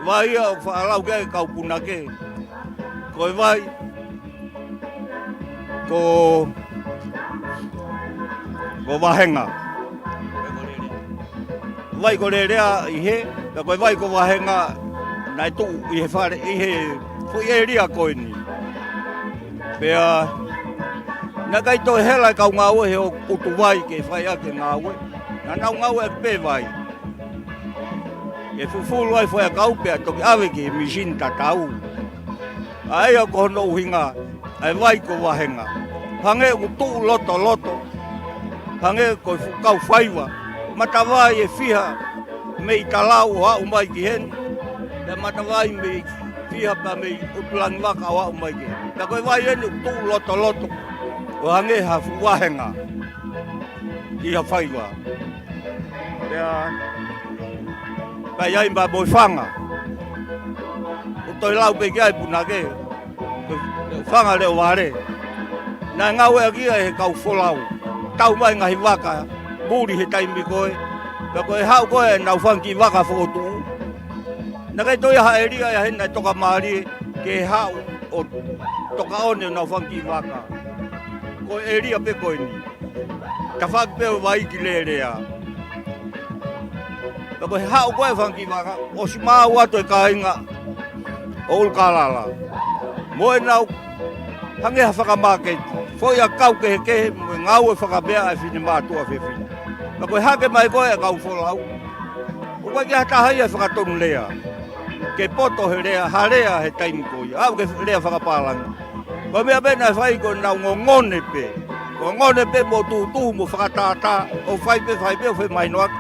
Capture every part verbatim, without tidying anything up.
Vai ia ʻoku faʻa lau ki ai e kau punake. Ko e vai ko, ko Vahenga. Vai ko Lelea ʻi hē, pea ko e vai ko Vahenga naʻe tuʻu ʻi he fale, ʻi he foʻi ʻēlia ko eni. Pea naʻe ʻikai toe hela e kau ngāue he ʻoku tuʻu vai ke fai ʻaki e ngāue. Naʻa nau ngāueʻaki pē vai. ʻE fufulu ai foʻi ʻakau pea toki ʻave ki he mīsini tatau. ʻA ia ko hono ʻuhinga ʻa e vai ko Vahenga. Hangē ʻoku tuʻu lotoloto. Hangē ko e fuʻu kau faiva. Matavai ʻe fiha mei Talau ʻo aʻu mai ki heni. Pea matavai mei fiha pea mei ʻUtulangivaka ʻo aʻu mai ki heni. Pea ko e vai eni ʻoku tuʻu lotoloto. ʻO hangē ha fuʻu vahenga ʻi ha faiva. Pea, pea ʻi ai pea mo e fanga. ʻOku toe lau pē ki ai e punake. Fanga leʻo vale. Naʻe ngāueʻaki ia ʻe he kau folau. Tau mai ngaahi vaka muli he taimi ko ē. Pea ko e haʻu ko ē ʻenau fanga kiʻi vaka fokotuʻu. Naʻe ʻikai toe ʻi ai ha ʻēlia ia heni naʻe toka mālie ke haʻu ʻo toka ʻo ne ʻenau fanga kiʻi vaka. Ko e ʻēlia pē ko eni. Tafaʻaki pē ʻo e vai ki Lelea. Pea ko e haʻu ko ē e fanga kiʻi vaka, ʻosi maʻu atu e kāinga ʻo ʻUlukālala. Mo ʻenau hangē ha fakamāketi. Foʻi ʻakau kehekehe, mo e ngāue fakameʻa ʻa e finemātuʻa fefine. Pea ko e hake mai ko ē e kau folau. ʻOku ʻikai ke ʻi ai ha taha ia ʻe fakatonu lea. Ke poto he lea, ha lea he taimi ko ia. Aʻu ke lea fakapālangi. Ko e meʻa pē naʻe fai ko ʻenau ngongone pē. Ngongone pē mo tuhutuhu mo fakatātā, ʻo fai pē, fai pē, ʻo femahinoʻaki.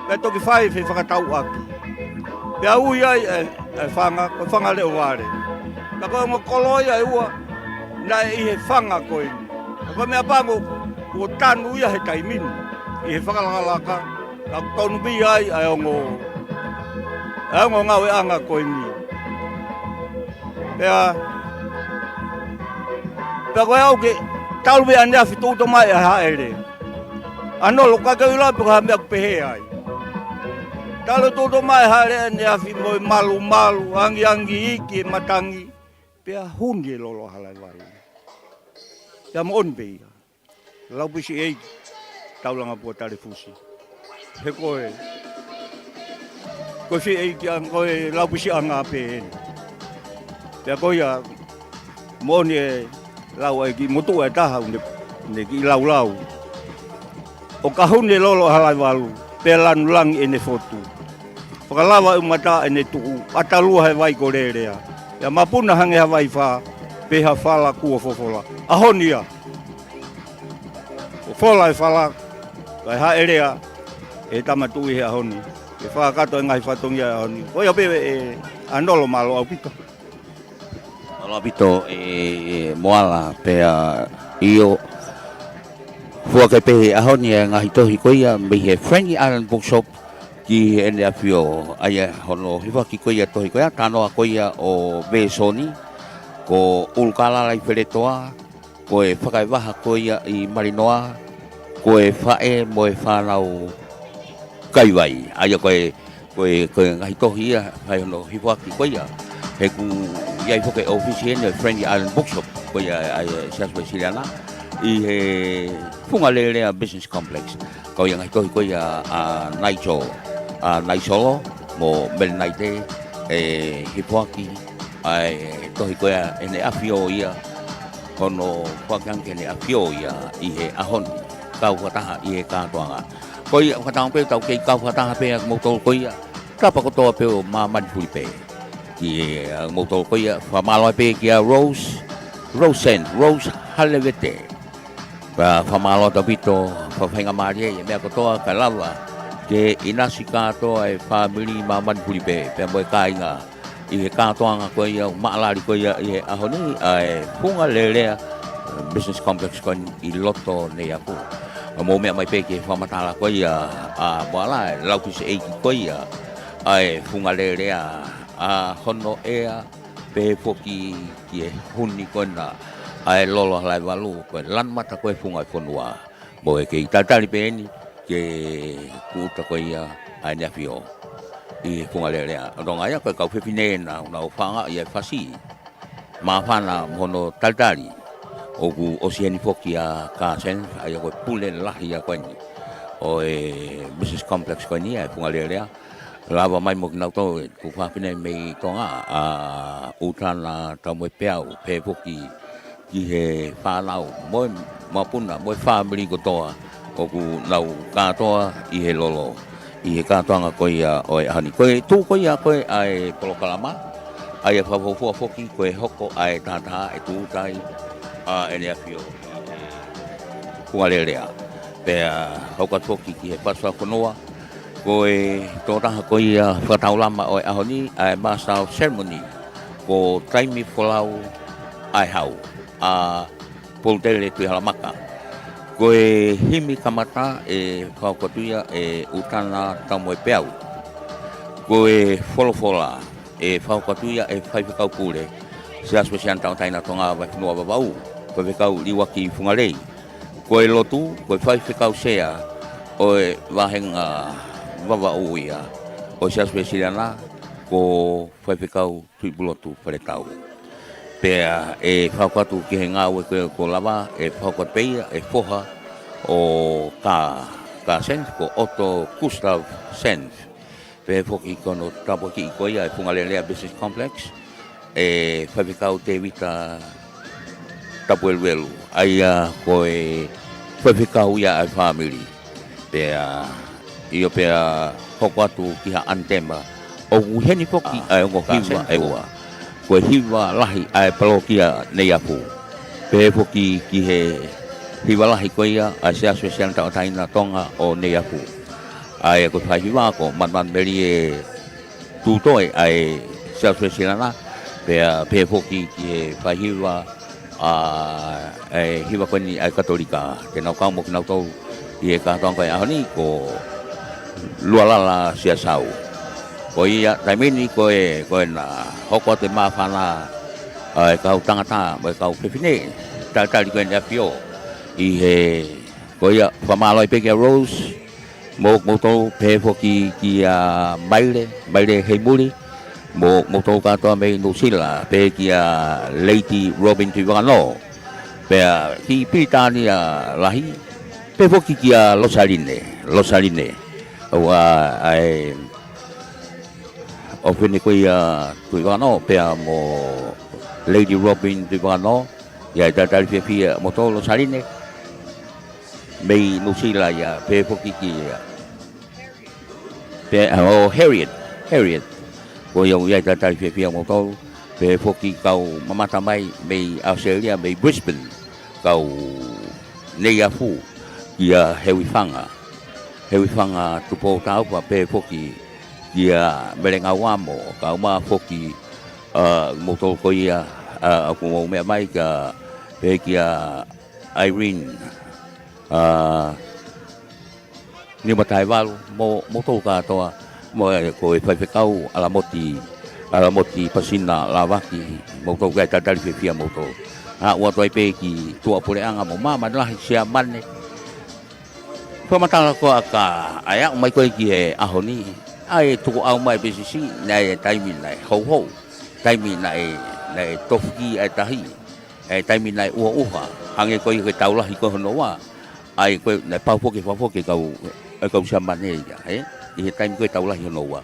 Pea toki fai fefakatauʻaki. Pea ui ai e, e fanga, ko e fanga leʻo vale. Pea ko e ongo kolo ia ʻe ua, naʻe ʻi he fanga ko eni. Pea ko e meʻapango, kuo tanu ia he taimi ni. ʻI he fakalakalaka, ka tonu pē ia ai, ʻa e ongo, ʻa e ongo ngāueʻanga ko eni. Pea, pea ko e ʻalu ke, talu pē ʻaneafi tuʻuto mai ʻa e hāʻele. ʻAnolo ka ke ʻilo pe ko e hā e meʻa ʻoku pehē ai. Talu tuʻuto mai e hāʻele ʻaneafi mo e malumalu, angiangi iiki e matangi. Pea huni e lolo ʻa Halaevalu. Pea moʻoni pē ia. Lau pisi ʻeiki, Taulangapua Talefusi. He ko e, ko e fie ʻeiki ʻa, ko e lau pisi ʻanga pē eni. Pea ko ia, moʻoni e lau ʻa e kiʻi motuʻa ʻe taha ʻoku ne, ne kiʻi laulau. ʻO ka huni e lolo ʻa Halaevalu, pea lanu langi ʻene fotu. Fakalava e mata ʻene tuʻu, ʻatalua he vai ko Lelea. Pea mapuna hangē ha vaifā, pe ha fala kuo fofola. ʻAho ni ia. Fofola e fala, kae hāʻele ʻa e Tama Tuʻi he ʻaho ni. Ke fakakakato e ngaahi fatongia he ʻaho ni. Ko ia pē ʻe ʻAnolo, mālō ʻaupito. Mālō ʻaupito ē, ē Moala, pea ʻio. Foaki pē he ʻaho ni e ngaahi tohi ko ia mei he Frankie Island Bookshop ki heʻene ʻafio. ʻA ia hono hifoaki ko ia tohi ko ia, talanoa ko ia ʻo Vesoni, ko ʻUlukālala ʻi Feletoa, ko e fakaevaha ko ia ʻi Malinoa, ko e faʻē mo e fānau kaivai. ʻA ia ko e, ko e, ko e ngaahi tohi ia, fai hono hifoaki ko ia. He ʻoku ʻi ai foki e ʻōfisi eni ʻo e Frankie Island Bookshop, ko ia ʻa e Siasi Uēsiliana, ʻi he Funga Lelea Business Complex. Kau ʻi he ngaahi tohi ko ia ʻa Nigel, ʻa Naisolo, mo Melenaite, ʻe hifoaki, ʻa e tohi ko ia ʻene ʻafio ia, hono foaki ange ki heʻene ʻafio ia ʻi he ʻaho ni, kau fakataha ʻi he kātoanga. Ko ia, fakatauange pē ʻoku tau kei kau fakataha pē ʻa kimoutolu ko ia, tapa kotoa pē ʻo māmani fuli pē. Ki he, ʻa kimoutolu ko ia, fakamālō pē kia Rose, Rosen, Rose Halevete. Pea fakamālō ʻaupito, fakafaingamālie ʻi he meʻa kotoa kae lava ke ʻinasi kātoa e fāmili māmani fuli pē, pea mo e kāinga. ʻI he kātoanga ko ia, maʻalali ko ia ʻi he ʻaho ni, ʻa e Funga Lelea, eh, Business Complex ko eni ʻi loto Neiafu. Mou meʻa mai pē ki he fakamatala ko ia, ʻa Moala, e lau pisi ʻeiki ko ia, ʻa e Funga Lelea, ʻa hono ʻea, pehē foki ki he huni ko ena, ʻa e lolo ʻa Halaevalu, ko e lanu mata ko e funga e fonua. Mo e kei talitali pē eni, ke kuta ko ia, ʻa ʻene ʻafio. ʻi he Funga Lelea. ʻOku ʻi ai ʻa e kau fefine naʻa nau fanga ʻi he fasi. Māfana mo hono talitali. ʻOku ʻosi eni foki ʻa Carson, ʻa ia ko e pule lahi ʻa ko eni ʻo e Business Complex ko eni ʻa e Funga Lelea. Lava mai mo kinautolu ʻeku fafine mei Tonga, ʻa ʻUtana Taumoepeau, pehē foki ki he fānau, mo e mapuna, mo e fāmili kotoa, ʻoku nau kātoa ʻi he lolo, ʻi he kātoanga ko ia ʻo e ʻaho ni. Ko e tuʻu ko ia ko ē ʻa e polokalama, ʻa ia fakafuofua foki ko e hoko ʻa e taha taha ʻe tūʻuta ai ʻa ʻEne ʻAfio Funga Lelea. Pea hoko atu foki ki he fakafonua, ko e tokotaha ko ia fakataulama ʻo e ʻaho ni, ʻa e Master of Ceremony, ko Taimi Folau ʻAehau, ʻa Polutele Tuʻihalamaka. Ko e himi kamata ʻe fakahoko atu ia ʻe ʻUtana Taumoepeau. Ko e folofola ʻe fakahoko atu ia ʻe Faifekau Pule, Siasi Uēsiliana Tauʻatāina Tonga Vaifonua Vavaʻu, Faifekau Liuaki Fungalei. Ko e lotu, ko e Faifekau Sea ʻo e vāhenga Vavaʻu ia ʻo e Siasi Uēsiliana, ko Faifekau Tuʻipulotu Faletau. Pea ʻe fakahoko atu ki he ngāue ko ē kuo lava, ʻe fakahoko atu pē ia ʻe he foha ʻo Ka, Ka Sands, ko ʻOto Gustav Sands. Pehē foki ki hono tāpuakiʻi ko ia ʻa e Funga Lelea Business Complex, ʻe Faifekau Tēvita Tapueluelu, ʻa ia ko e faifekau ia ʻa e fāmili. Pea ʻio, pea hoko atu ki ha ʻanitema. ʻOku ʻi heni foki ʻa e ongo hiva ʻe ua. Ko e hiva lahi ʻa e palokia Neiafu. Pehē foki ki he hiva lahi ko ia ʻa e Siasi Uēsiliana Tauʻatāina Tonga ʻo Neiafu. ʻA ia ko e faihiva ko Manumanumelie Tutoe ʻa e Siasi Uēsiliana, pea pehē foki ki he faihiva ʻa e hiva ko eni ʻa e Katolika. Te nau kau mo kinautolu ʻi he kātoanga ko e ʻaho ni ko Lualala Siasau. Ko ia taimi ni ko e, ko ena hoko atu e māfana ʻa e kau tangata mo e kau fefine, talitali ko ʻEne ʻAfio ʻi he, ko ia fakamālō pē kia Rose, mo, moutolu pehē foki kia Maile, Maile Heimuli, mo, moutolu kātoa mei Nuʻusila, pehē kia Lady Robin Tuʻivakanō. Pea ki Pilitānia Lahi, pehē foki kia Losaline, Losaline. ʻA ia, ʻa e ʻofefine ko ia Tuʻivakanō, pea mo Lady Robin Tuʻivakanō, ʻi ai e talitali fiefia moutolu Losaline. Mei Nuʻusila ia, pehē foki ki ia. Pea, ʻo Harriet, Harriet. Ko ia ʻoku ʻi ai e talitali fiefia moutolu, pehē foki kau mamata mai mei ʻAositelēlia, mei Brisbane, kau Neiafu, kia Heuifanga. Heuifanga Tupou Taufa, pehē foki kia Mele Ngauamo, kaeʻumaʻā foki, ʻa, moutolu ko ia, ʻa, ʻoku mou meʻa mai kia, pehē kia Irene, ʻa, Niumataevalu, mo, moutolu kātoa, mo e, ko e faifekau, ʻAlamoti, ʻAlamoti Pasina Lavaki, moutolu ʻoku ʻi ai e talitali fiefia moutolu. ʻA, ʻoatu ai pē ki tuʻapuleʻanga mo māmani lahi, Siamane. Fakamatala ko ē ʻa Ka, ʻa e aʻu mai ko ē ki he ʻaho ni, ʻa e tukuʻau mai P C C, naʻe taimi naʻe houhou, taimi naʻe, naʻe tofuki ʻa e tahi, ʻa e taimi naʻe ʻuhaʻuha, hangē ko ia ko e tau lahi ko ē hono ua, ʻa ia ko ē naʻe pau foki, pau foki e kau, e kau Siamane ia, ē? ʻI he taimi ko ē tau lahi hono ua,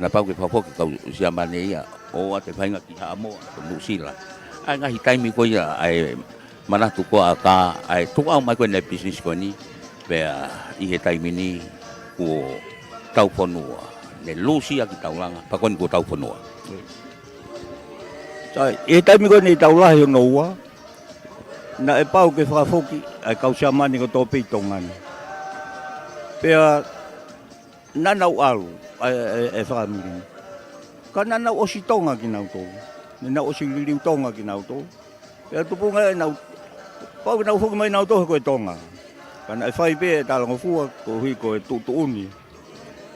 naʻe pau ke pau foki e kau Siamane ia, ʻo ʻoatu e faʻahinga ki Haʻamoa, ko Nuʻusila. ʻA e ngaahi taimi ko ia, ʻa e manatu ko ē ʻa Ka, ʻa e tukuʻau mai ko ē ʻene business ko eni, pea ʻi he taimi ni kuo tau fonua, ne lūsia ki taulanga, pea ko eni kuo tau fonua. Sai, ʻi he taimi ko eni tau lahi hono ua, naʻe pau ke fakafoki ʻa e kau Siamane kotoa pē ʻi Tonga ni. Pea naʻa nau ʻalu, ʻa e, ʻa e, ʻa e fāmili. Ka naʻa nau ʻosi Tonga kinautolu. Naʻa nau ʻosi liliu Tonga kinautolu. Pea tupunga ʻenau, pau ke nau foki mai nautolu ko e Tonga. Ka naʻe fai pē e talangofua, koeʻuhi ko e tuʻutuʻuni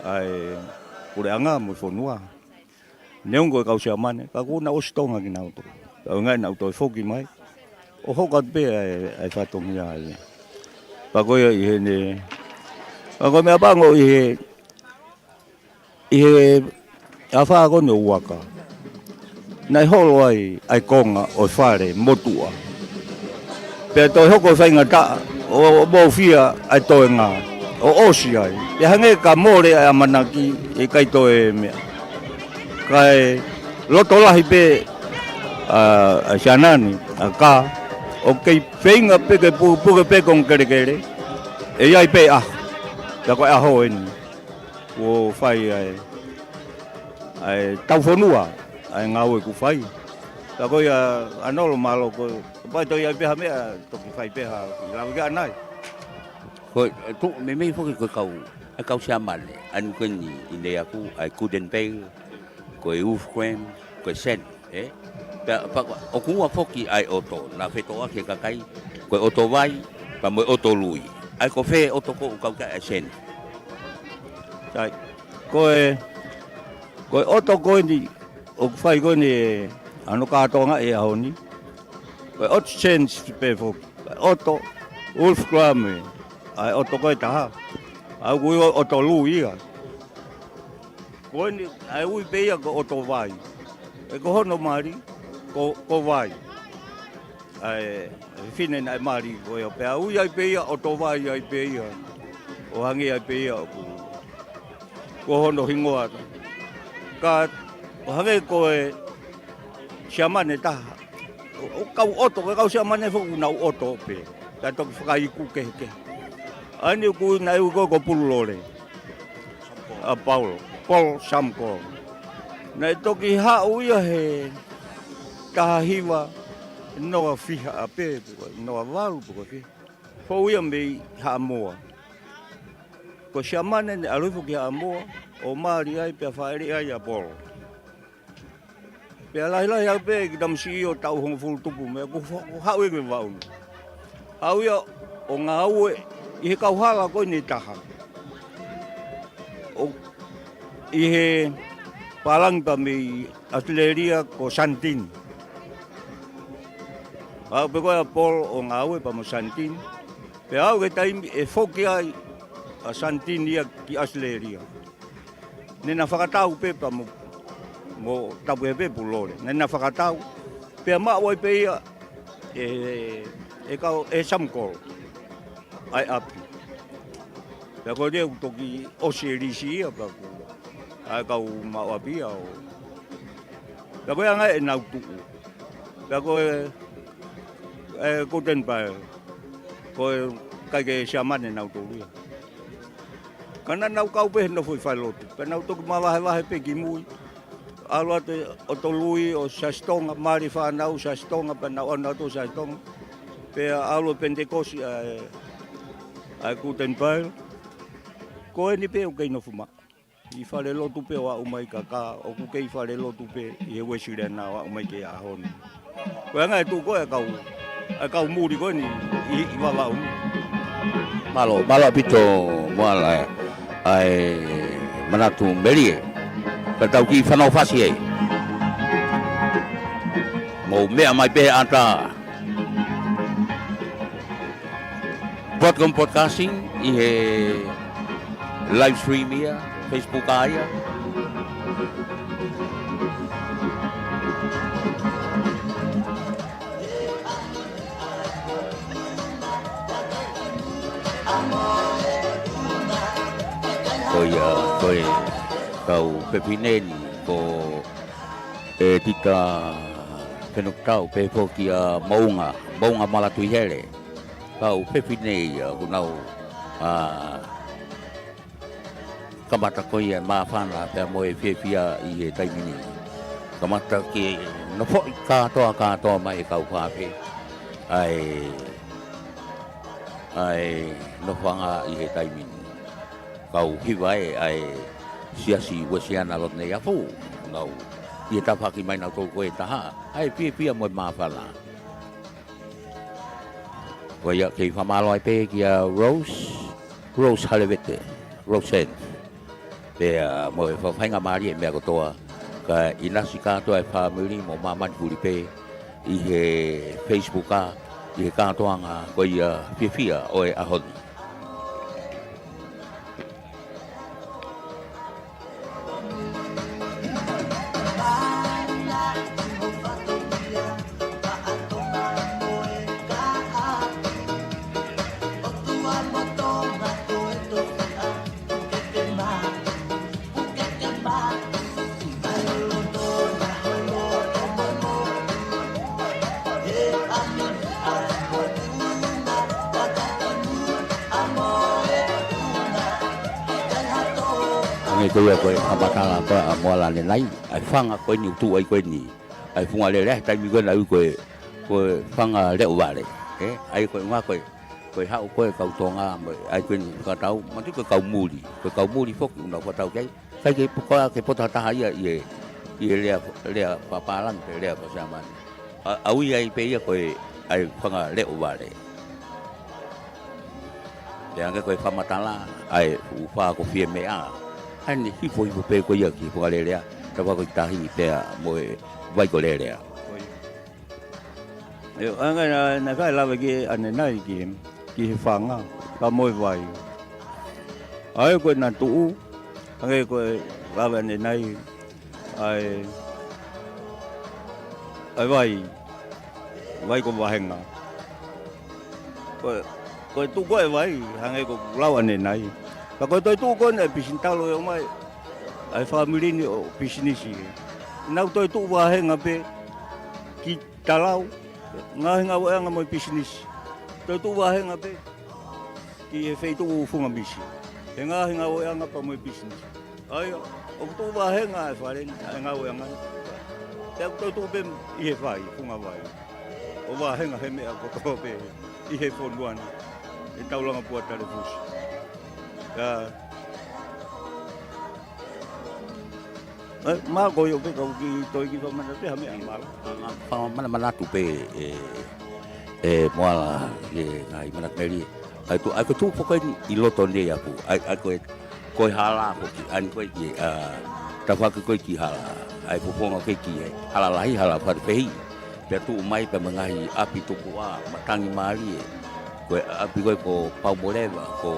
ʻa e puleʻanga mo e fonua. Neongo e kau Siamane, ka kuo nau ʻosi Tonga kinautolu. Ka ʻoku ʻikai nau toe foki mai. ʻO hoko atu pē ʻa e, ʻa e fatongia ia. Pea ko ia ʻi heʻene, pea ko e meʻapango ʻi he, ʻi he ʻAfā ko eni ʻo Uaka. Naʻe holo ai ʻa e konga ʻo e fale motuʻa. Pea toe hoko e faingataʻa ʻo, ʻo mōfia ʻa e toenga ʻo ʻosi ai. Pea hangē ka mole ʻa e ʻamanaki, ʻikai toe meʻa. Kae loto lahi pē ʻa, ʻa Sianani, ʻa Ka, ʻoku kei feinga pē ke pukepuke pē konga kelekele, ʻe ʻi ai pē ʻaho. Pea ko e ʻaho eni kuo fai ʻa e, ʻa e taufonua ʻa e ngāue kuo fai. Pea ko ia, ʻAnolo, mālō, ko e, kapau ʻe toe ʻi ai pē ha meʻa, toki fai pē ha kiʻi lave ki ai. Ko e, tuʻu meimei foki ko e kau, ʻa e kau Siamane, ʻa eni ko eni ʻi Neiaku, ʻa e Guten Beil, ko e Wolfgramm, ko e Sen, ē? Pea, pea, ʻoku ua foki ʻa e ʻoto naʻe fetōʻaki ʻe he kakai, ko e ʻoto vai, pea mo e ʻoto lui. ʻA ia ko fē ʻoto ʻoku kau ki ai ʻa e Sen? Sai. Ko e, ko e ʻoto ko eni ʻoku fai ko eni ʻe Anokātoanga he ʻaho ni, ko e ʻoto Sen pē foki. Ko e ʻoto Wolfgramm, ʻa e ʻoto ko ē ʻe taha. ʻA ia ʻoku ui ʻoto lui ia. Ko eni, ʻa e ui pē ia ko e ʻoto vai. He ko hono mali, ko, ko vai. ʻA e, ʻa e fefine naʻe mali ko ia, pea ui ai pē ia ʻoto vai ai pē ia. ʻO hangē ai pē ia ʻoku, ko hono hingoa. Ka, ʻo hangē ko e Siamane ʻe taha. ʻO, ʻo kau ʻoto, ko e kau Siamane foki ʻoku nau ʻoto pē. Ka toki fakaiku kehekehe. ʻA eni ʻoku naʻe ui ko ē ko Pululole. ʻA Paul, Paul Samkol. Naʻe toki haʻu ia he taha hiva noa fiha ʻa pē, noa valu pe ko e fiha. Fou ia mei Haʻamoa. Ko Siamane naʻe ʻalu hifo ki Haʻamoa, ʻo mali ai pea fāʻeleʻi ai ʻa Paul. Pea lahilahi au pē ki tamasiʻi ʻo taʻu hongofulu tupu mei ai, kuo fa-, kuo haʻu ia ki he vaʻu ni. Haʻu ia ʻo ngāue ʻi he kauhala ko eni ʻe taha. ʻO, ʻi he pālangi pē mei ʻAositelēlia ko Santin. Haʻu pē ko ē ʻa Paul ʻo ngāue pea mo Santin. Pea aʻu ki he taimi ʻe foki ai ʻa Santin ia ki ʻAositelēlia. Naʻá na fakatau pē pea mo, mo tapu he pē Pululole. Naʻá na fakatau. Pea maʻu ai pē ia ʻe, ʻe kau, ʻe Samkol ʻa e ʻapi. Pea ko eni ʻoku toki ʻosi e lisi ia pea ko e kau maʻu ʻapi ia ʻo. Pea ko e anga ʻenau tuʻu. Pea ko e, e Guten Beil, ko e kakai Siamane nautolu ia. Ka naʻa nau kau pē he nofo ʻi falelotu. Pea nau toki mavahevahe pē ki mui. ʻAlu atu ʻoto lui ʻo Siasi Tonga, mali fānau Siasi Tonga, pea nau ʻalu nautolu Siasi Tonga. Pea ʻalu Penitekosi ʻa e, ʻa e Guten Beil. Ko eni pē ʻoku kei nofo maʻu. ʻI falelotu pē ʻo aʻu mai kia Ka, ʻoku kei falelotu pē ʻi he Uēsiliana ʻo aʻu mai ki he ʻaho ni. Ko e anga e tuʻu ko ē ʻa e kau, ʻa e kau muli ko eni ʻi, ʻi Vavaʻu ni. Mālō, mālō ʻaupito Moala ʻa e manatu melie. Ka tau kiʻi fanongo fasi ai. Mou meʻa mai pē ʻatā. Broadcom Broadcasting ʻi he live stream ia, Facebook ʻa ia. Ko ia, ko e kau fefine ni, ko e Tita Fenukitau, pehē foki ʻa Moʻunga, Moʻunga Malatuihele. Kau fefine ia, ʻoku nau, ā, kamata ko ia māfana pea mo e fiefia ʻi he taimi ni. Kamata ke nofoʻi kātoa, kātoa mai e kau fāfe ʻa e, ʻa e nofoʻanga ʻi he taimi ni. Kau hiva ē ʻa e Siasi Uēsiliana Lotu Neiafu, nau ʻi he tafaʻaki mai nautolu ko ē ʻe taha, ʻa e fiefia mo e māfana. Ko ia kei fakamālō ai pē kia Rose, Rose Halevete, Rose Ann. Pea mo e fakafaingamālie e meʻa kotoa, kae ʻinasi kātoa e fāmili mo māmani fuli pē ʻi he Facebook ʻa, ʻi he kātoanga ko ia fiefia ʻo e ʻaho ni. Ko ia ko e fakamatala ko ē ʻa Moala ʻanenai, ʻa e fanga ko eni ʻoku tuʻu ai ko eni, ʻa e funga lele ʻa e taimi ko ē naʻe ui ko e, ko e fanga leʻo vale. ʻE, ʻa ia ko e ʻuhinga ko e, ko e haʻu ko ē kau Tonga, mo e, ʻa ia ko eni fakatau, manatuʻi ko e kau muli, ko e kau muli foki ʻoku nau fakatau ki ai, ʻikai ke pokoa ke poto ha taha ia ʻi he, ʻi he lea, lea fakapālangi pe lea faka-Siamane. ʻA, ʻa ui ai pē ia ko e, ʻa e fanga leʻo vale. Pea hangē ko e fakamatala, ʻa e fuʻu fā ko Fiemeʻa. ʻA ia ne hifo hifo pē ko ia ki he funga lele ʻa, tafaʻaki ko e tahi pea mo e vai ko Lelea. ʻIo, hangē naʻa, naʻe fai lave ki ai ʻanenai ki he, ki he fanga, ka mo e vai. ʻA ia ko e naʻe tuʻu, hangē ko e lave ʻanenai, ʻa e, ʻa e vai, vai ko Vahenga. Ko e, ko e tuʻu ko ē vai, hangē ko e lau ʻanenai. Ka ko e toe tuʻu ko ē ʻa e pisinisi talu ʻe ʻomai, ʻa e fāmili ni ʻo pisinisi. Nau toe tuʻu Vahenga pē ki Talau, ngaahi ngāueʻanga mo e pisinisi. Toe tuʻu Vahenga pē ki he feituʻu Funga Misi. He ngaahi ngāueʻanga pea mo e pisinisi. ʻA ia, ʻoku tuʻu Vahenga ʻa e fale ni, ʻa e ngāueʻanga ni. Pea ʻoku toe tuʻu pē ʻi he vai, funga vai. ʻO Vahenga he meʻa kotoa pē ʻi he fonua ni. ʻE taulanga pua tale fusi. Ka, ʻe, mā ko io pē kau ki toi ki fakamanatu pē ha meʻa mala. Fakamanatu pē, ʻe, ʻe Moala, ʻe ngaahi manatu meli. ʻA ia ko e tuʻu foki eni ʻi loto nei ʻapu. ʻA ia, ʻa ia ko e, ko e hala foki, ʻa ia ko e ki, ʻa, tafaʻaki ko ē ki hala. ʻA ia fofonga ko ē ki he, hala lahi, hala fakafehiʻi. Pea tuʻu mai pea mo e ngaahi ʻapi tupuʻa, matangi mālie. Ko e ʻapi ko ē ko Paumoleva, ko,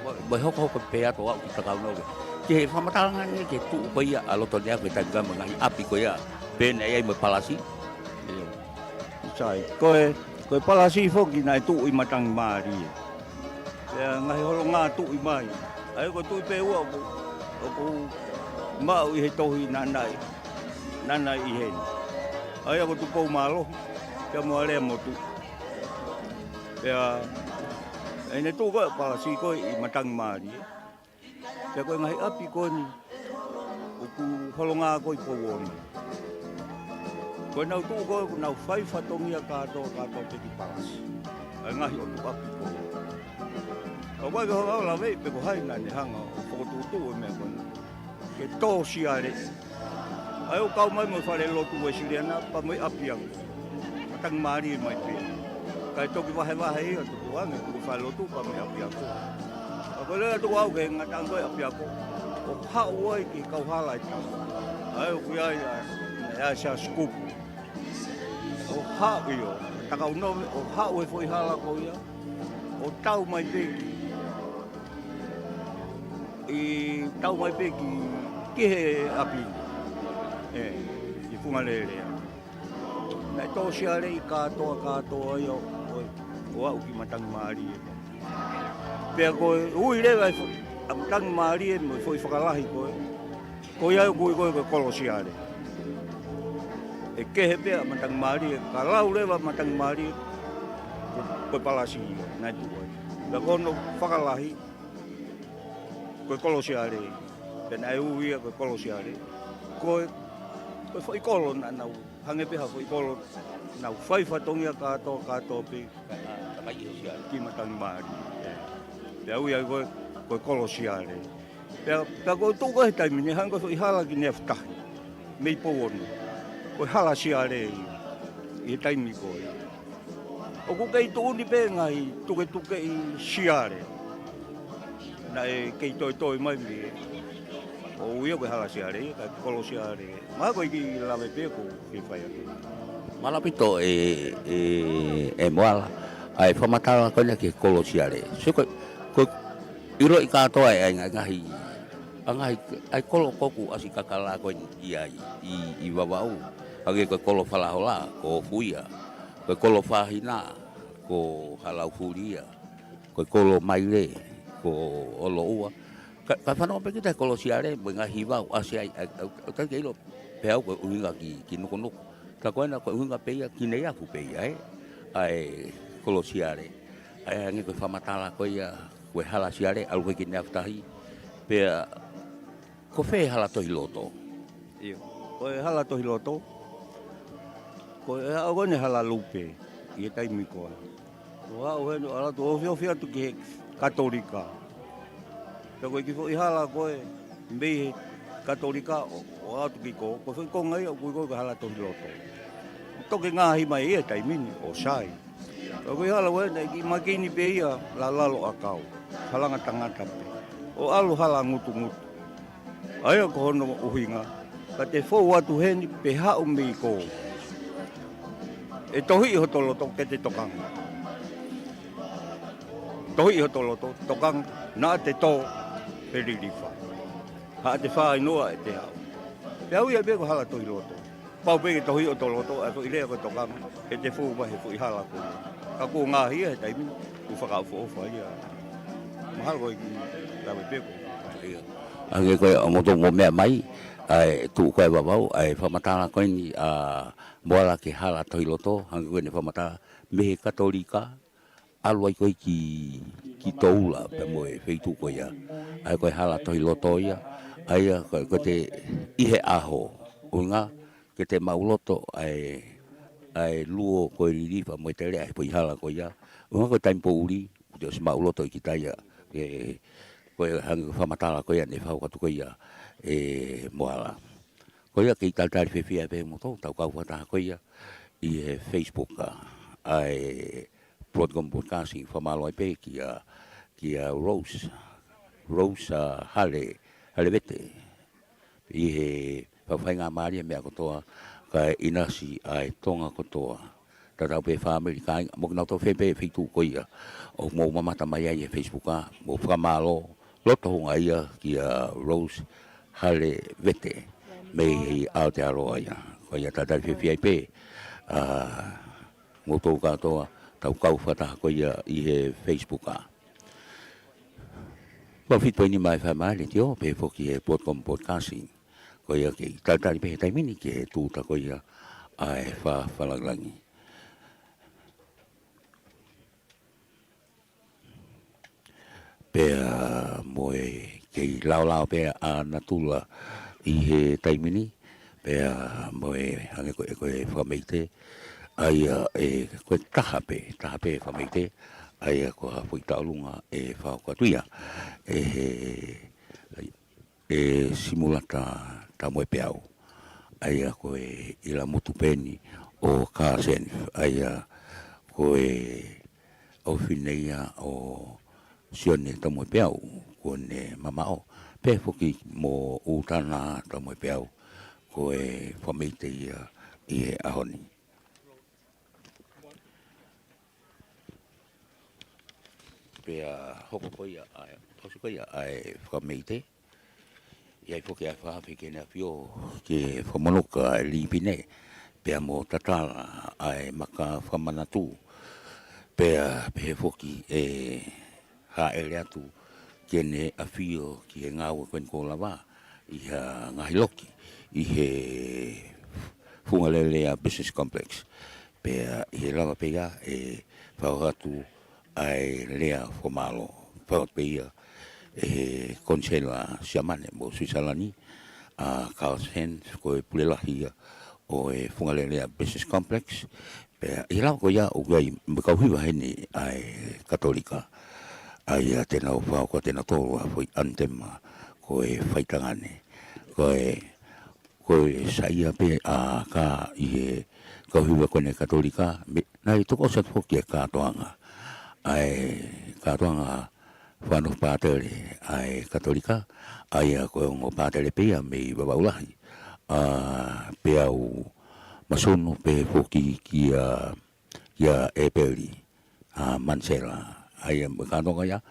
mo, mo e hokohoko pē atu ʻo aʻu ki Takaunove. Ki he fakamatala ange ki he tuʻu ko ia ʻa loto nei ʻapu he taimi ko ē mo e ngaahi ʻapi ko ia. Pea naʻe ʻi ai mo e palasi. ʻIo. Sai, ko e, ko e palasi foki naʻe tuʻu ʻi matangi mālie. Pea ngaahi holongā tuʻi mai. ʻA ia ko e tuʻi pē ua ʻoku, ʻoku maʻu ʻi he tohi naʻa nai, naʻa nai ʻi heni. ʻA ia ko Tupoumālohi, pea mo Aleamotu. Pea, ʻi heʻene tuʻu ko ē palasi ko ē ʻi matangi mālie. Pea ko e ngaahi ʻapi ko eni, ʻoku holongā ko ē ʻi Pouono. Ko ʻenau tuʻu ko ē, ʻoku nau fai fatongia kātoa, kātoa pē ki palasi. ʻA e ngaahi ʻotu ʻapi ko ē. ʻOku ʻikai ke hanga ʻo laveʻi pe ko hai naʻa ne hanga ʻo fokotuʻutuʻu e meʻa ko eni. Ke tō Siale. ʻA ia ʻoku kau mai mo e fale lotu Uēsiliana, pea mo e ʻapiako. Matangi mālie mai pē. Kae toki vahevahe ia, tuku ange, tuku fale lotu, pea mo e ʻapiako. Ka ko e lea tuku au ki he ngataʻanga ko ē ʻapiako. ʻO haʻu ai ki he kauhala ʻe taha. ʻA ia ʻoku ʻi ai ʻa, ʻa Siaosi Kupu. ʻO haʻu ʻio, Takaunove, ʻo haʻu he foʻi hala ko ia. ʻO tau mai pē ki, ʻi tau mai pē ki, ki he ʻapi. ʻE, ʻi Funga Lelea. Naʻe tō Siale ʻi kātoa, kātoa ia ʻo, ʻo, ʻo aʻu ki matangi mālie. Pea ko e ui leva ʻa e fo-, ʻa matangi mālie mo e foʻi fakalahi ko ē. Ko ia ʻoku ui ko ē ko e Kolo Siale. ʻE kehe pē ʻa matangi mālie, ka lau leva matangi mālie, ko, ko e palasi ia, naʻe tuʻu ai. Pea ko hono fakalahi, ko e Kolo Siale. Pea naʻe ui ia ko e Kolo Siale. Ko e, ko e foʻi kolo naʻa nau hangē pē ha foʻi kolo, nau fai fatongia kātoa, kātoa pē. Ka, ka mai ʻi he Siale. Ki matangi mālie. Pea ui ai ko e, ko e Kolo Siale. Pea, pea ko e tuʻu ko ē he taimi ni, hangē ko e foʻi hala ki Neafutahi. Mei Pouono. Ko e hala Siale ʻi, ʻi he taimi ko ē. ʻOku kei tuʻu ni pē ngaahi tuketukeʻi Siale. Naʻe kei toitoi mai mei he. ʻO ui ia ko e hala Siale, ka Kolo Siale. Mahalo ko e kiʻi lave pē ʻoku ke fai atu. Mālō ʻaupito ʻe, ʻe, ʻe Moala. ʻA e fakamatala ko ena ki he Kolo Siale. So ko, ko ʻiloʻi kātoa ʻe, ʻa e ngaahi, ʻa e ngaahi, ʻa e kolo ko ē ʻoku ʻasi kakala ko eni ʻi ai, ʻi, ʻi Vavaʻu. Hangē ko e Kolo Falahola, ko Fuia. Ko e Kolo Fahina, ko Halaufulia. Ko e Kolo Maile, ko Oloua. Ka, ka fanongo pē kita he Kolo Siale, mo e ngaahi hiva ʻoku ʻasi ai, ʻa, ʻa, ʻa, ʻikai ke ʻilo pē au ko e ʻuhinga ki, ki Nukunuku. Ka ko ena ko e ʻuhinga pē ia, ki Neiafu pē ia, ē? ʻA e Kolo Siale. ʻA ia hangē ko e fakamatala ko ia, ko e hala Siale, ʻalu ko ē ki Neafutahi. Pea, Ko fē Hala Tohi Loto? ʻIo, ko e Hala Tohi Loto, ko e ʻaho ko eni Hala Lupe, ʻi he taimi ko ē. ʻO aʻu heni ʻo ʻalu atu ʻo ofiʻofi atu ki he Katolika. Pea ko e kiʻi foʻi hala ko ē mei he Katolika ʻo, ʻo ʻalu atu ki kō, ko e foʻi konga ia ʻoku ui ko ē ko e Hala Tohi Loto. Toki ngaohi mai ia he taimi ni ʻo sai. Pea ko e hala ko ē naʻe kiʻi makini pē ia ʻi lalo ʻakau. Halanga tangata pē. ʻO ʻalu hala ngutungutu. ʻA ia ko hono ʻuhinga, ka te fou atu heni pe haʻu mei kō, ʻe tohiʻi hoto loto ke te tokanga. Tohiʻi hoto loto, tokanga, naʻa te tō pe lilifa. Haʻate fāinoa ʻete haʻu. Pea ui ai pē ko e Hala Tohi Loto. Pau pē ke tohiʻi hoto loto, ʻa e foʻi lea ko e tokanga, ʻe te fou mai he foʻi hala ko ē. Ka kuo ngaohi ia he taimi ni, kuo fakaʻofoʻofa ia. Mahalo ko e kiʻi lave pē ko ē. ʻIo. Hangē ko ē ʻoku mou meʻa mai, ʻa e tuʻu ko ē ʻa Vavau, ʻa e fakamatala ko eni ʻa Moala ki he Hala Tohi Loto, hangē ko ē naʻe fakamatala mei he Katolika, ʻalu ai ko ē ki, ki Toula pea mo e feituʻu ko ia. ʻA ia ko e Hala Tohi Loto ia, ʻa ia ko, ko ʻete ʻi he ʻaho, ʻuhinga, ke te maʻuloto ʻa e, ʻa e luo ko e lilifa mo e tele ʻa e foʻi hala ko ia. ʻUhinga ko e taimi poʻuli, ʻoku te ʻosi maʻuloto ʻi kita ia, ē, ko e hangē ko e fakamatala ko ia naʻe fakahoko atu ko ia ʻe Moala. Ko ia kei talitali fiefia pē kimoutolu, tau kau fakataha ko ia ʻi he Facebook ʻa, ʻa e Broadcom Broadcasting, fakamālō ai pē kia, kia Rose, Rose, ʻa, Hale, Hale Vete. ʻI he fakafaingamālie meʻa kotoa, kae ʻinasi ʻa e Tonga kotoa. Tatau pē fāmili, kāinga, mo kinautolu fē pē feituʻu ko ia ʻoku mou mamata mai ai he Facebook ʻa, mou fakamālō, loto houngaʻia kia Rose Hale Vete, mei he Aotearoa ia. Ko ia talitali fiefia ai pē, ʻa, kimoutolu kātoa, tau kau fakataha ko ia ʻi he Facebook ʻa. Ua fitu poini nima F M ʻa e letiō, pehē foki he Broadcom Broadcasting. Ko ia kei talitali pē he taimi ni ki he tūʻuta ko ia ʻa e fakalangilangi. Pea mo e kei laolao pē ʻa natula ʻi he taimi ni, pea mo e hangē ko e, ko e fakameite, ʻa ia ʻe, ko e taha pē, taha pē fakameite, ʻa ia ko ha foʻi tauʻolunga ʻe fakahoko atu ia ʻe he, ʻe Simulata Tamoepeau. ʻA ia ko e ʻilamutu pē eni ʻo Carson, ʻa ia ko e ʻofefine ia ʻo Sione Tamoepeau, kuo ne mamaʻo, pehē foki mo ʻUtana Tamoepeau, ko e fakameite ia ʻi he ʻaho ni. Pea hoko ko ia ʻa e, hoko ko ia ʻa e fakameite, ʻi ai foki ʻa e fakaafe ki heʻene ʻafio ki he Fakamonuka ʻa e Lipine, pea mo Tatala ʻa e Maka Fakamanatu, pea pehē foki ʻe hāʻele atu ki heʻene ʻafio ki he ngāue ko eni kuo lava ʻi ha ngaahi loki ʻi he Fungalelea Business Complex. Pea ʻi he lava pē ia ʻe fakahoko atu ʻa e lea fakamālō. Fakahoko pē ia ʻe he Konisela Siamane mo Suisalani, ʻa Carl Hans, ko e pule lahi ia ʻo e Fungalelea Business Complex. Pea ʻi he lava ko ia ʻoku ʻi ai mo e kau hiva heni ʻa e Katolika. ʻA ia te nau fakahoko ʻe nautolu ʻa e foʻi anthem ko e Faitangane. Ko e, ko e saiʻia pē ʻa kā ʻi he kau hiva ko eni Katolika, me, naʻe toki ʻosi atu foki e kātoanga. ʻA e kātoanga fano pātele ʻa e Katolika, ʻa ia ko e ongo pātele pē ia mei Vavaʻu Lahi. ʻA Peau Masunu pehē foki kia, kia ʻEpeli, ʻa Manisela. ʻA ia mo e kātoanga ia,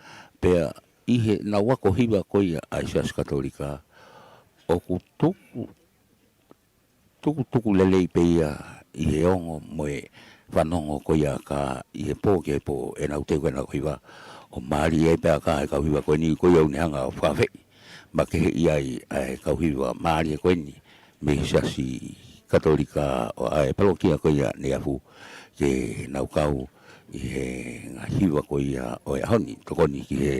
pea ʻi heʻenau ako hiva ko ia ʻa e Siasi Katolika, ʻoku tuku, tukutuku lelei pē ia ʻi he ongo mo e fanongo ko ia kā ʻi he pō ki he pō ʻenau teu ʻenau hiva. ʻO mālie ai pē ʻa kā e kau hiva ko eni ko ia ʻoku ne hanga ʻo fakafeʻi makehe ʻi ai ʻa e kau hiva mālie ko eni mei he Siasi Katolika ʻo ʻa e palokia ko ia Neiafu ke nau kau ʻi he ngaahi hiva ko ia ʻo e ʻaho ni, tokoni ki he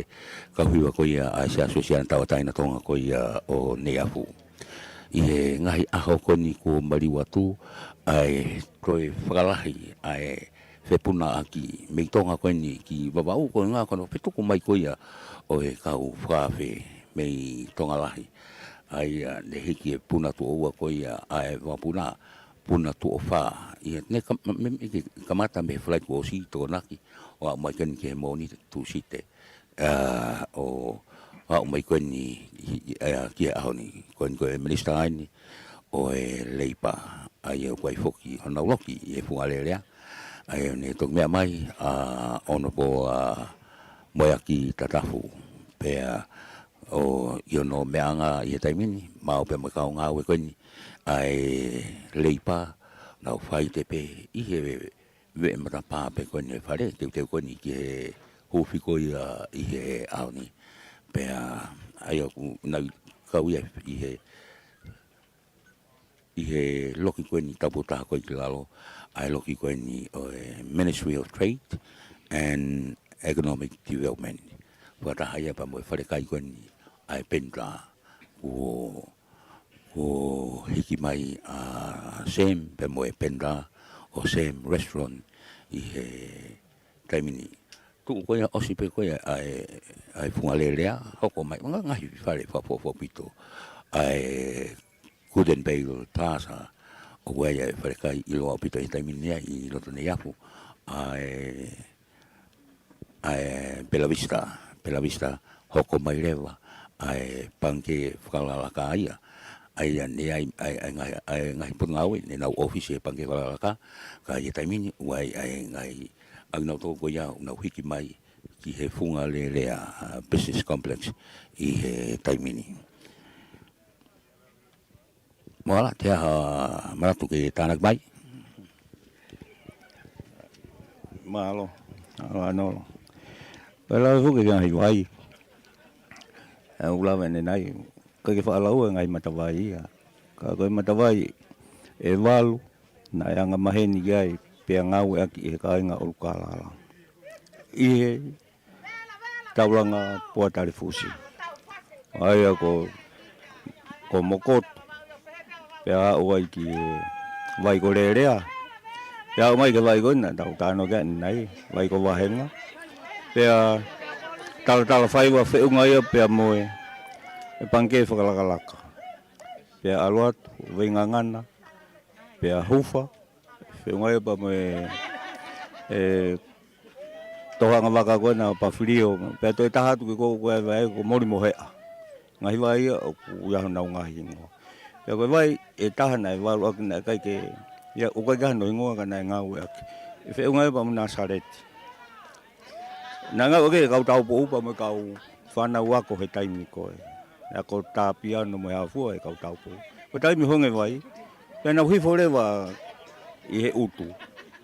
kau hiva ko ia ʻa e Siasi ʻo e Siana Tauʻatāina Tonga ko ia ʻo Neiafu. ʻI he ngaahi ʻaho ko eni kuo maliu atu, ʻa e toe fakalahi ʻa e fepunaʻaki mei Tonga ko eni ki Vavaʻu, ko e ʻuhinga ko hono fetuku mai ko ia ʻo e kau fakaafe mei Tonga Lahi. ʻA ia ne hiki e puna tuʻo ua ko ia ʻa e vakapuna, puna tuʻo fā. ʻI he, ne kam-, me, me, ke kamata mei he Falaite kuo ʻosi, Tokonaki, ʻo aʻu mai ko eni ki he Mōnite, Tūsite. ʻA, ʻo aʻu mai ko eni, ʻi, ʻi, ʻa, ki he ʻaho ni. Ko eni ko e Minisitā eni ʻo e Leipa, ʻa ia ʻoku ʻi ai foki honau loki ʻi he Funga Alēlea. ʻA ia ne toki meʻa mai, ʻa, ʻo nofo, ʻa, Moeaki Tatafu. Pea ʻo, ʻi hono meʻaʻanga ʻi he taimi ni, maʻu pē mo e kau ngāue ko eni ʻa e Leipa, nau faite pē ʻi he veʻe matapā pē ko eni ʻo e fale, teuteu ko eni ki he huufi ko ia ʻi he ʻaho ni. Pea ʻa ia ʻoku nau kau ia ʻi he, ʻi he loki ko eni taupotu taha ko ē ki lalo, ʻa e loki ko eni ʻo e Ministry of Trade and Economic Development. Fakataha ia pea mo e fale kai ko eni ʻa e Penita, kuo, kuo hiki mai ʻa Sam pea mo e Penita ʻo Sam Restaurant ʻi he taimi ni. Tuʻu ko ia ʻosi pē ko ia ʻa e, ʻa e Funga Alēlea, hoko mai, nga-, ngaahi fale fakafuofuopito. ʻA e Golden Vale Plaza, ʻoku ʻi ai ʻa e fale kai ʻiloa ʻaupito ʻi he taimi ni ʻi loto Neiafu, ʻa e, ʻa e Bella Vista, Bella Vista, hoko mai leva ʻa e pangikē fakalakalaka ia. ʻA ia ne ʻi ai, ʻa e, ʻa e ngaahi, ʻa e ngaahi potungāue, ne nau ʻōfisi he pangikē fakalakalaka, ka ʻi he taimi ni, ʻoku ʻi ai ʻa e ngaahi ʻalu nautolu ko ia, nau hiki mai ki he Funga Alēlea, ʻa, Business Complex ʻi he taimi ni. Moala, te aha manatu ke tānaki mai? Mālō, mālō ʻanolo. Pea lau fuke ngaahi vai. ʻE ʻuluaki ʻanenai, ʻikai ke faʻa lau e ngaahi matavai ia. Ka ko e matavai ʻe valu, naʻe anga maheni ki ai, pea ngāueʻaki ʻe he kāinga ʻOlukālala. ʻI he Taulanga Poatalefusi. ʻA ia ko, ko Mokoto, pea aʻu ai ki he vai ko Lelea. Pea aʻu mai ki he vai ko ena, tau tānaki ʻanenai, vai ko Vahenga. Pea talatala faiva feʻunga ia pea mo e, e pangikē fakalakalaka. Pea ʻalu atu, Veingangana, pea Hufa, feʻunga ia pea mo e, e tohanga vaka ko ena Pafilio, pea toe taha atu ki ko, ko e vai ko Molimoheʻa. Ngaahi vai ia ʻoku ʻi ai honau ngaahi hingoa. Pea ko e vai ʻe taha naʻe valu ʻaki naʻe ʻikai ke, ia ʻoku ʻikai ke ʻi ai hano hingoa ka naʻe ngāueʻaki. ʻE feʻunga ia pea mo Nasaleti. Naʻe ngāueʻaki ʻe he kau taupoʻou pea mo e kau fānau ako he taimi ko ē. Naʻe ako tā piano mo e hā fua ʻe he kau taupoʻou. Ko e taimi honge vai, pea nau hifo leva ʻi he ʻutu.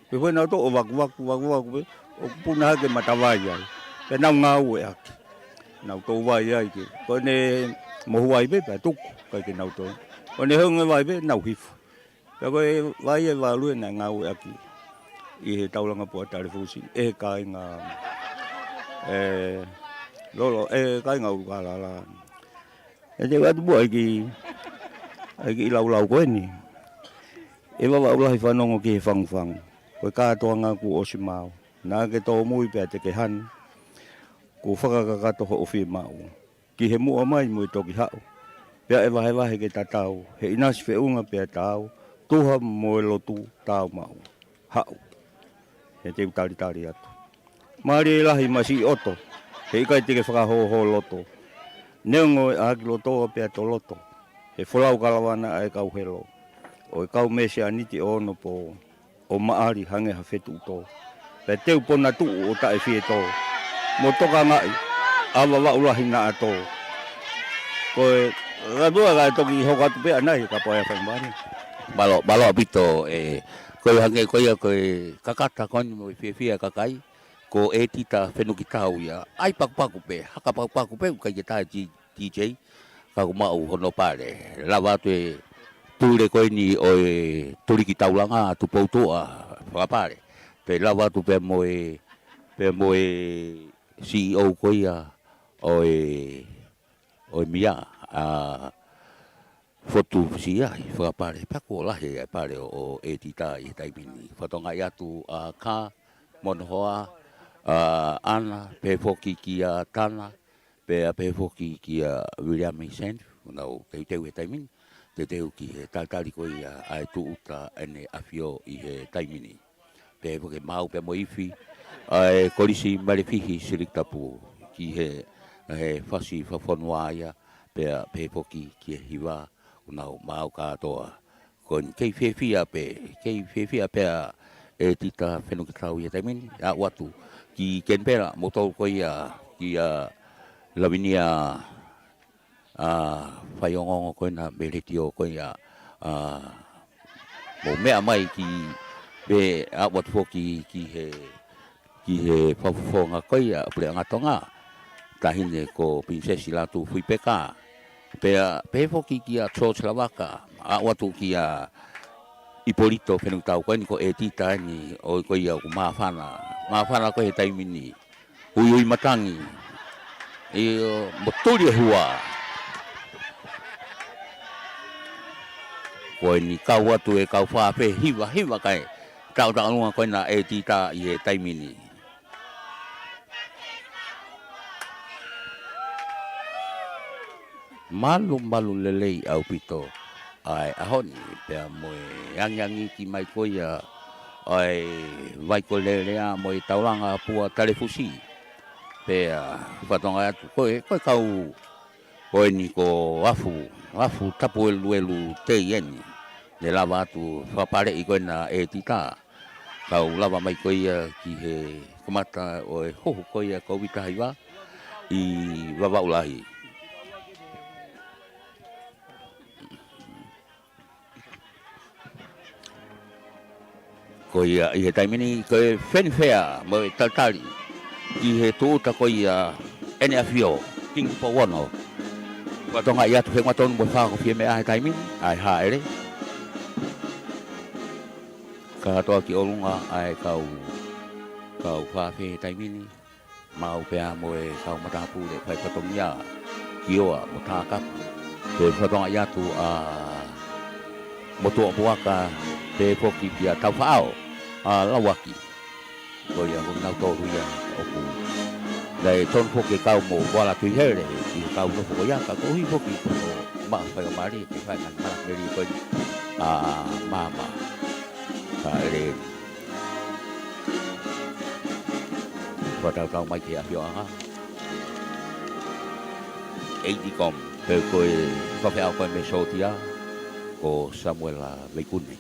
Pea ko ē nau toʻo vakuvaku, vakuvaku pē, ʻo puna hake matavai ai. Pea nau ngāueʻaki. Nau toʻo vai ai ke. Ko ʻene mohu vai pē, pea tuku, ʻikai ke nau toʻo. Ko ʻene honge vai pē, nau hifo. Pea ko e vai ʻe valu ē naʻe ngāueʻaki ʻi he Taulanga Poatalefusi, ʻe he kāinga, e, Lolo, ʻe he kāinga ʻOlukālala. ʻE te u ʻatu muʻa ʻi he kiʻi, ʻi he kiʻi laulau ko eni. ʻE Vavaʻu lahi fanongo ki he fangufangu. Ko e kātoanga kuo ʻosi maau. Naʻa ke tōmui pea te ke hanu. Kuo fakakakato hoʻo fiemaʻu. Ki he muʻa mai mo e toki haʻu. Pea ʻe vahevahe ke tatau. He ʻinasi feʻunga pea taau. Tuha mo e lotu taau maʻu. Haʻu. He te u talitali atu. Mālie lahi masiʻi ʻoto. He ʻikai te ke fakahōhō loto. Neongo e ʻaʻaki lotoa pea to loto. He folau kalavana ʻa e kau helo. ʻO e kau mesianiti ʻo onopo. ʻO maʻali hangē ha fetuʻutō. Pea te u ponatuʻu ʻo taʻefietō. Mo tokangaʻi. ʻA Vavaʻu lahi naʻa tō. Ko e, katua ka e toki hoko atu pē ʻanai, ka pau ʻe fai mani. Mālō, mālō ʻaupito, e, ko e hangē ko ia ko e kakata ko eni mo e fiefia kakai, ko e tita fenuki tau ia, ʻai pakupaku pē, haka pakupaku pē, ʻikai ke tae ti-, D J, ka ʻoku maʻu hono pale, lava atu e pule ko eni ʻo e Tuliki Taulanga, Tupoutoʻa, fakapale. Pea lava atu pea mo e, pea mo e C E O ko ia ʻo e, ʻo e M I A, ʻa Fotu Siahi, fakapale, pea kuo lahi e pale ʻo, ʻo ʻEtita ʻi he taimi ni. Fakatokangaʻi atu ʻa Ka, Monohoa, ʻa ʻAna, pehē foki kia Tana, pea pehē foki kia Viliami Seni, ʻoku nau teuteu he taimi ni, teuteu ki he talitali ko ia ʻa e tūʻuta ʻEne ʻAfio ʻi he taimi ni. Pehē foki maʻu pea mo e ifi ʻa e Kolisi Malifihi Silikitapu ki he, he fasi fakafonua ia, pea pehē foki ki he hiva ʻoku nau maʻu kātoa. Ko eni kei fiefia pē, kei fiefia pē ʻa ʻEtita Fenukitau ʻi he taimi ni, aʻu atu ki Kenipela, moutolu ko ia, kia Lavinia, ʻa, faiongoongo ko ena mei he letiō ko ia, ʻa, mou meʻa mai ki, pea aʻu atu foki ki he, ki he fakafofonga ko ia ʻa e Puleʻanga Tonga, Taʻahine ko Pilinisesi Lātūfuipeka, pea pehē foki kia George Lavaka, aʻu atu kia ʻIpolito Fenukitau. Ko eni ko ʻEtita eni, ʻo ko ia ʻoku māfana, māfana ko ē he taimi ni. Uiuimatangi. ʻIo, mo Tuliehua. Ko eni kau atu e kau fafē hivahiva kae taʻotaʻolunga ko ena ʻa ʻEtita ʻi he taimi ni. Malumalu lelei ʻaupito ʻa e ʻaho ni, pea mo e angiangiʻi mai ko ia ʻa e vai ko Lelea mo e taulanga pua talefusi. Pea fakatokangaʻi atu ko e, ko e kau ko eni ko Afu, Afu Tapueluelu Tei eni. Ne lava atu fakapaleʻi ko ena ʻEtita. Kau lava mai ko ia ki he kamata ʻo e huhu ko ia Kōviti taha hiva ʻi Vavaʻu Lahi. Ko ia ʻi he taimi ni ko e fanfare mo e talitali ki he tūʻuta ko ia ʻEne ʻAfio, Kingi Tupou Ono. Fakatokangaʻi atu he ʻoku tonu mo e fā ko e fiemaʻu he taimi ni, ʻa e hāʻele. Kātoa ki ʻolunga ʻa e kau, kau fafē he taimi ni, maʻu pea mo e kau matāpule fai fatongia, Kioa mo Takapu. Pea fakatokangaʻi atu ʻa Motuʻapuaka, pehē foki kia Taufaʻao, ʻa Lauaki. Ko ia ko kinautolu ia ʻoku. Naʻe tonu foki ke kau mo Kuala Tuʻihele ʻi he kau nofo ko ia, ka koeʻuhi foki ko e maʻu faingamālie ke fai ngaahi malangameli ko eni ʻa Maama. Ka ʻele fakatautau mai ki he ʻafioʻanga. ʻEiki kom, pea ko e fafeʻao ko ē mei Sōtia, ko Samuela Veikune.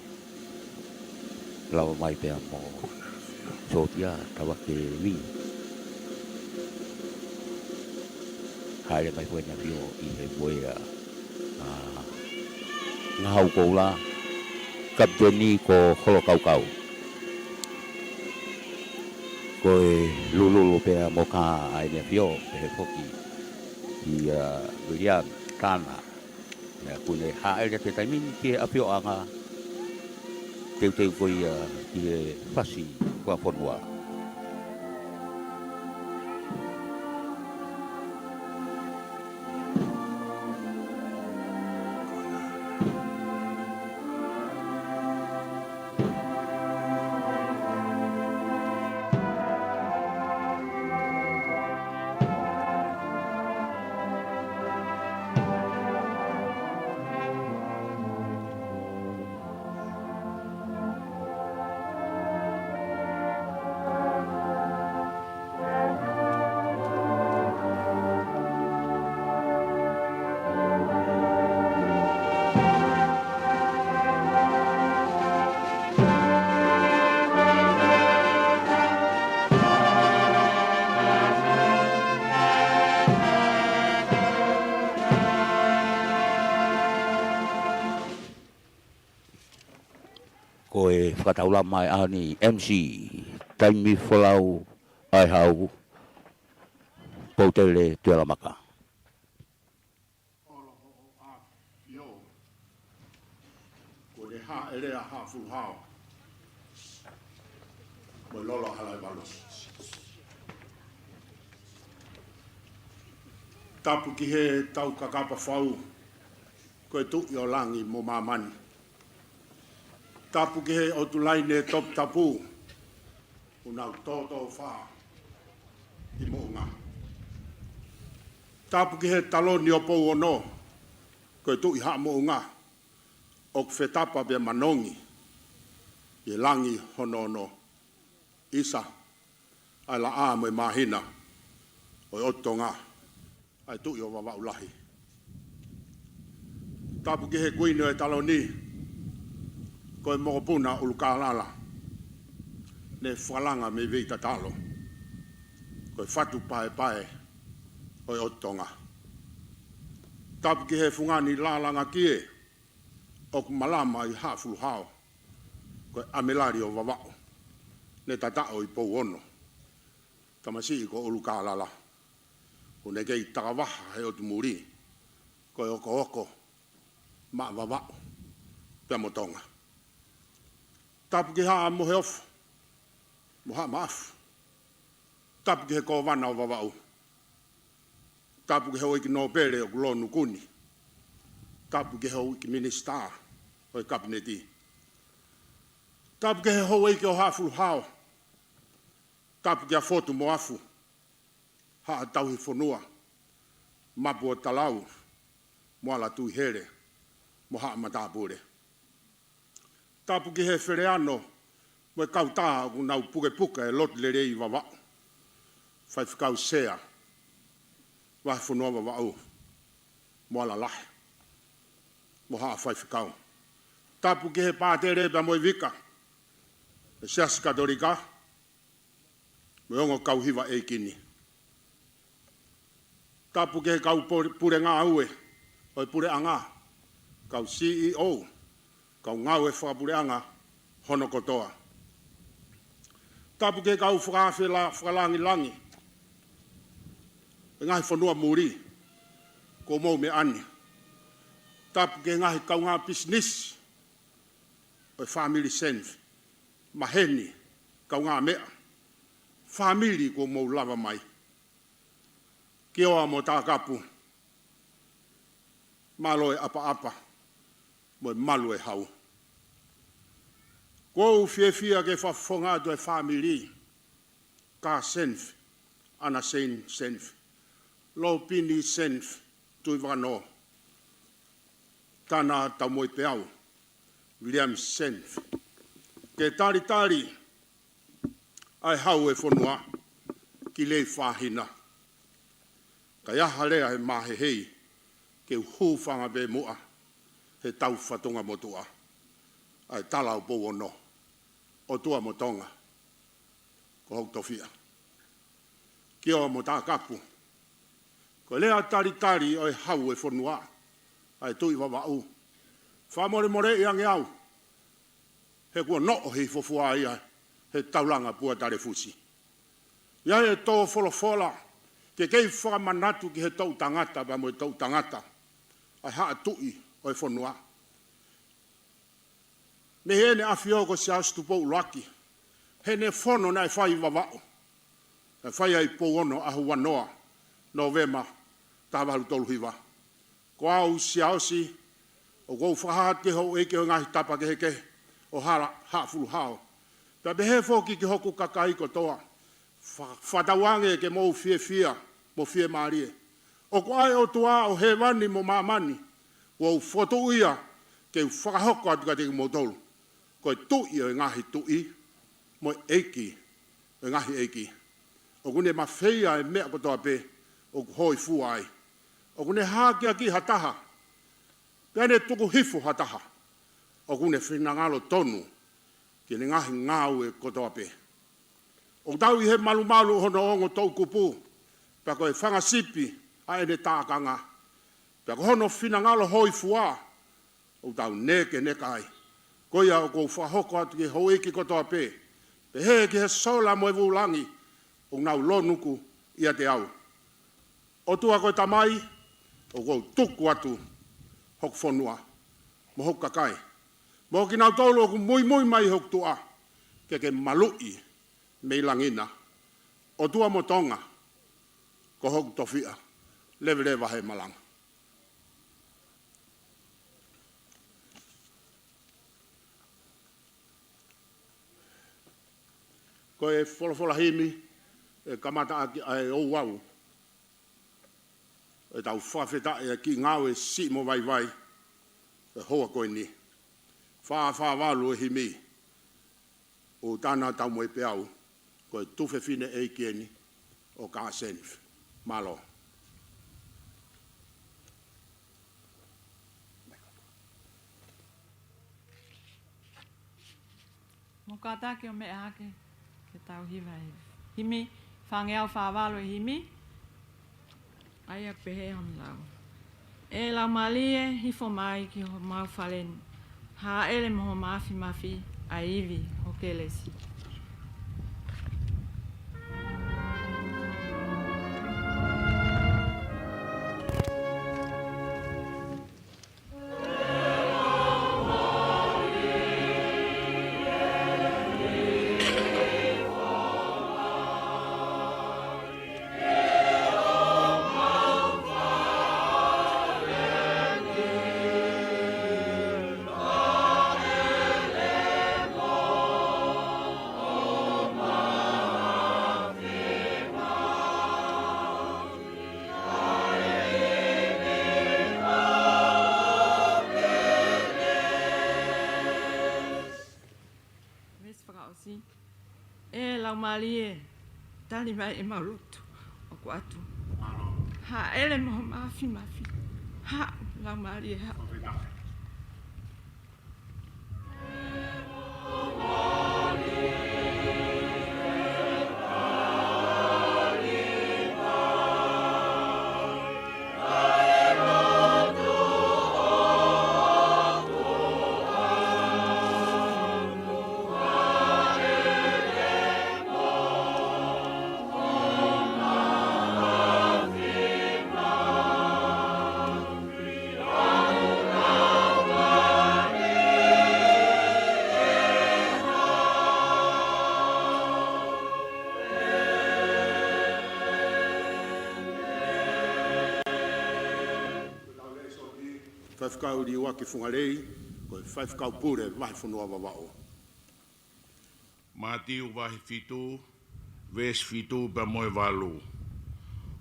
Lava mai pea mo Sōtia Tavake Vī. Hāʻele mai ko ʻEne ʻAfio ʻi he moea ʻa Ngahau Koula, Kapiteni ko Holokaukau. Ko e lululu pea mo Ka ʻa ʻEne ʻAfio, pehē foki kia Viliami, Tana. Naʻa ku ne hāʻele atu he taimi ni ki he ʻafioʻanga, teuteu ko ia ki he fasi fakafonua. Ko e fakataulama ʻa e ʻaho ni, M C, Taimi Folau ʻa e Hau, Poutele Tuʻialamaka. Ko e hāʻele ʻa Haʻafuluhao. Mo e lolo ʻa Halaevalu. Tapu ki he taukakapa fau, ko e Tuʻi ʻo langi mo māmani. Tapu ki he ʻotu laine toputapu, ʻoku nau tōtōfā ʻi Moʻunga. Tapu ki he taloni ʻo Pouono, ko e Tuʻi Haʻa Moʻunga, ʻoku fetapa pea manongi ʻi he langi hono ono. ʻIsa, ʻa e laʻā mo e māhina ʻo e ʻOtu Tonga, ʻa e Tuʻi ʻo Vavaʻu lahi. Tapu ki he kuini ʻo e taloni, ko e mokopuna ʻUlukālala, ne fakalanga mei Veitatalo, ko e fatu paepae ʻo e ʻOtu Tonga. Tapu ki he fungani lālanga kie, ʻoku malama ʻi Haʻafuluhao, ko e ʻAmelali ʻo Vavaʻu, ne tataʻo ʻi Pouono, tamasiʻi ko ʻUlukālala, ʻoku ne kei takavaha he ʻotu muli, ko e okooko maʻa Vavaʻu pea mo Tonga. Tapu ki Haʻa Moheofo mo Haʻa Maʻafu. Tapu ki he kōvana ʻo Vavaʻu. Tapu ki he houʻeiki nōpele ʻoku lōnuku ni. Tapu ki he houʻeiki minisitā ʻo e kapineti. Tapu ki he houʻeiki ʻo Haʻafuluhao. Tapu kia Fotu mo Afu, Haʻa Tauhi Fonua, Mapu ʻo Talau, Moala Tuihele, mo Haʻa Matāpule. Tapu ki he feleano mo e kautā ʻoku nau pukepuke e lotu lelei ʻi Vavaʻu. Faifekau Sea, Vahefonua Vavaʻu, Moala Lahi, mo Haʻa Faifekau. Tapu ki he pātele pea mo e vika ʻo e Siasi Katolika, mo e ongo kau hiva ʻeiki ni. Tapu ki he kau pule-, pule ngāue ʻo e puleʻanga, kau C E O, kau ngāue fakapuleʻanga hono kotoa. Tapu ki he kau fakaafe la-, fakalangilangi ʻo e ngaahi fonua muli kuo mou meʻa ni. Tapu ki he ngaahi kaungā pisinisi ʻo e fāmili Senfi, maheni, kaungāmeʻa, fāmili kuo mou lava mai. Kioa mo Takapu, mālō e ʻapaʻapa mo e malu e hau. ʻOku ou fiefia ke fakafofonga atu e fāmili, Kā Senfi, ʻAna Sein Senfi, Lopini Senfi, Tuʻivakanō, Tana Taumoepeau, William Senfi, ke talitali ʻa e hau e fonua ki Leifahina. Kae ʻi ai ha lea he māhehei, ke u hūfanga pē muʻa he tau fatongia motuʻa, ʻa e tala ʻo Pouono, ʻOtua mo Tonga, ko hoku tofiʻa. Kioa mo Takapu, ko e lea talitali ʻo e hau e fonua, ʻa e Tuʻi Vavaʻu. Fakamolemoleʻi ange au, he kuo noʻo hifo fua ia he taulanga Pua Talefusi. ʻI ai e tō folofola, ke kei fakamanatu ki he toʻu tangata pea mo e toʻu tangata, ʻa e haʻa tuʻi ʻo e fonua. Mei heʻene ʻafio ko Siaosi Tupou ʻUluaki, heʻene fono naʻe fai ʻi Vavaʻu, naʻe fai ai Pouono ʻaho ua noa Nōvema taha valu tolu hiva. Ko au Siaosi, ʻoku ou fakahā atu ki he houʻeiki ʻo e ngaahi tapa kehekehe ʻo Hala Haʻafuluhao, pea pehē foki ki hoku kakai kotoa, fa-, fakatauange ke mou fiefia mo fiemālie. ʻOku ʻa e ʻOtua ʻo hēvani mo māmani, ʻoku ou fokotuʻu ia ke u fakahoko atu kiate kimoutolu, ko e Tuʻi ʻo e ngaahi tuʻi, mo e ʻEiki ʻo e ngaahi ʻeiki. ʻOku ne mafeia e meʻa kotoa pē ʻoku hōifua ai. ʻOku ne hākeakiʻi ha taha, pea ne tuku hifo ha taha. ʻOku ne finangalo tonu ki heʻene ngaahi ngāue kotoa pē. ʻOku tau ʻi he malumalu ʻo hono ongo toʻukupu, pea ko e fanga sipi ʻa ʻene tākanga. Pea ko hono finangalo hōifua, ʻoku tau nekeneka ai. Ko ia ʻoku ou fakahoko atu ki he houʻeiki kotoa pē, pehē ki he sola mo e vūlangi, ʻoku nau lōnuku ʻiate au. ʻOtua ko e Tamai, ʻoku ou tuku atu hoku fonua, mo hoku kakai, mo kinautolu ʻoku muimui mai hoku tuʻa, ke ke maluʻi mei langi na, ʻOtua mo Tonga, ko hoku tofiʻa, leveleva he malanga. Ko e folofola himi ʻe kamata ʻaki ʻa e ouau ʻetau fakafetaʻi ʻa e kiʻi ngāue siʻi mo vaivai ʻo e houa ko eni. Fā fā valu e himi, ʻUtana Taumuʻa Peau, ko e tuofefine ʻeiki eni ʻo Kāsenife. Mālō. Mou kātaki ʻo meʻa hake ke tau hiva e himi, fāngeau fā valu e himi, ʻa ia ʻoku pehē hono lau: ʻE Laumālie, hifo mai ki homau fale ni. Hāʻele mo ho māfimafi ʻa e ivi ho kelesi. Veesi fakaʻosi. ʻE Laumālie, tali mai ʻemau lotu ʻoku ʻatu. Hāʻele mo ho māfimafi. Haʻu, Laumālie, haʻu. Faifekau Liuaki Fungalei, ko e Faifekau Pule Vahefonua Vavaʻu. Mātiu vahe fitu, veesi fitu pea mo e valu.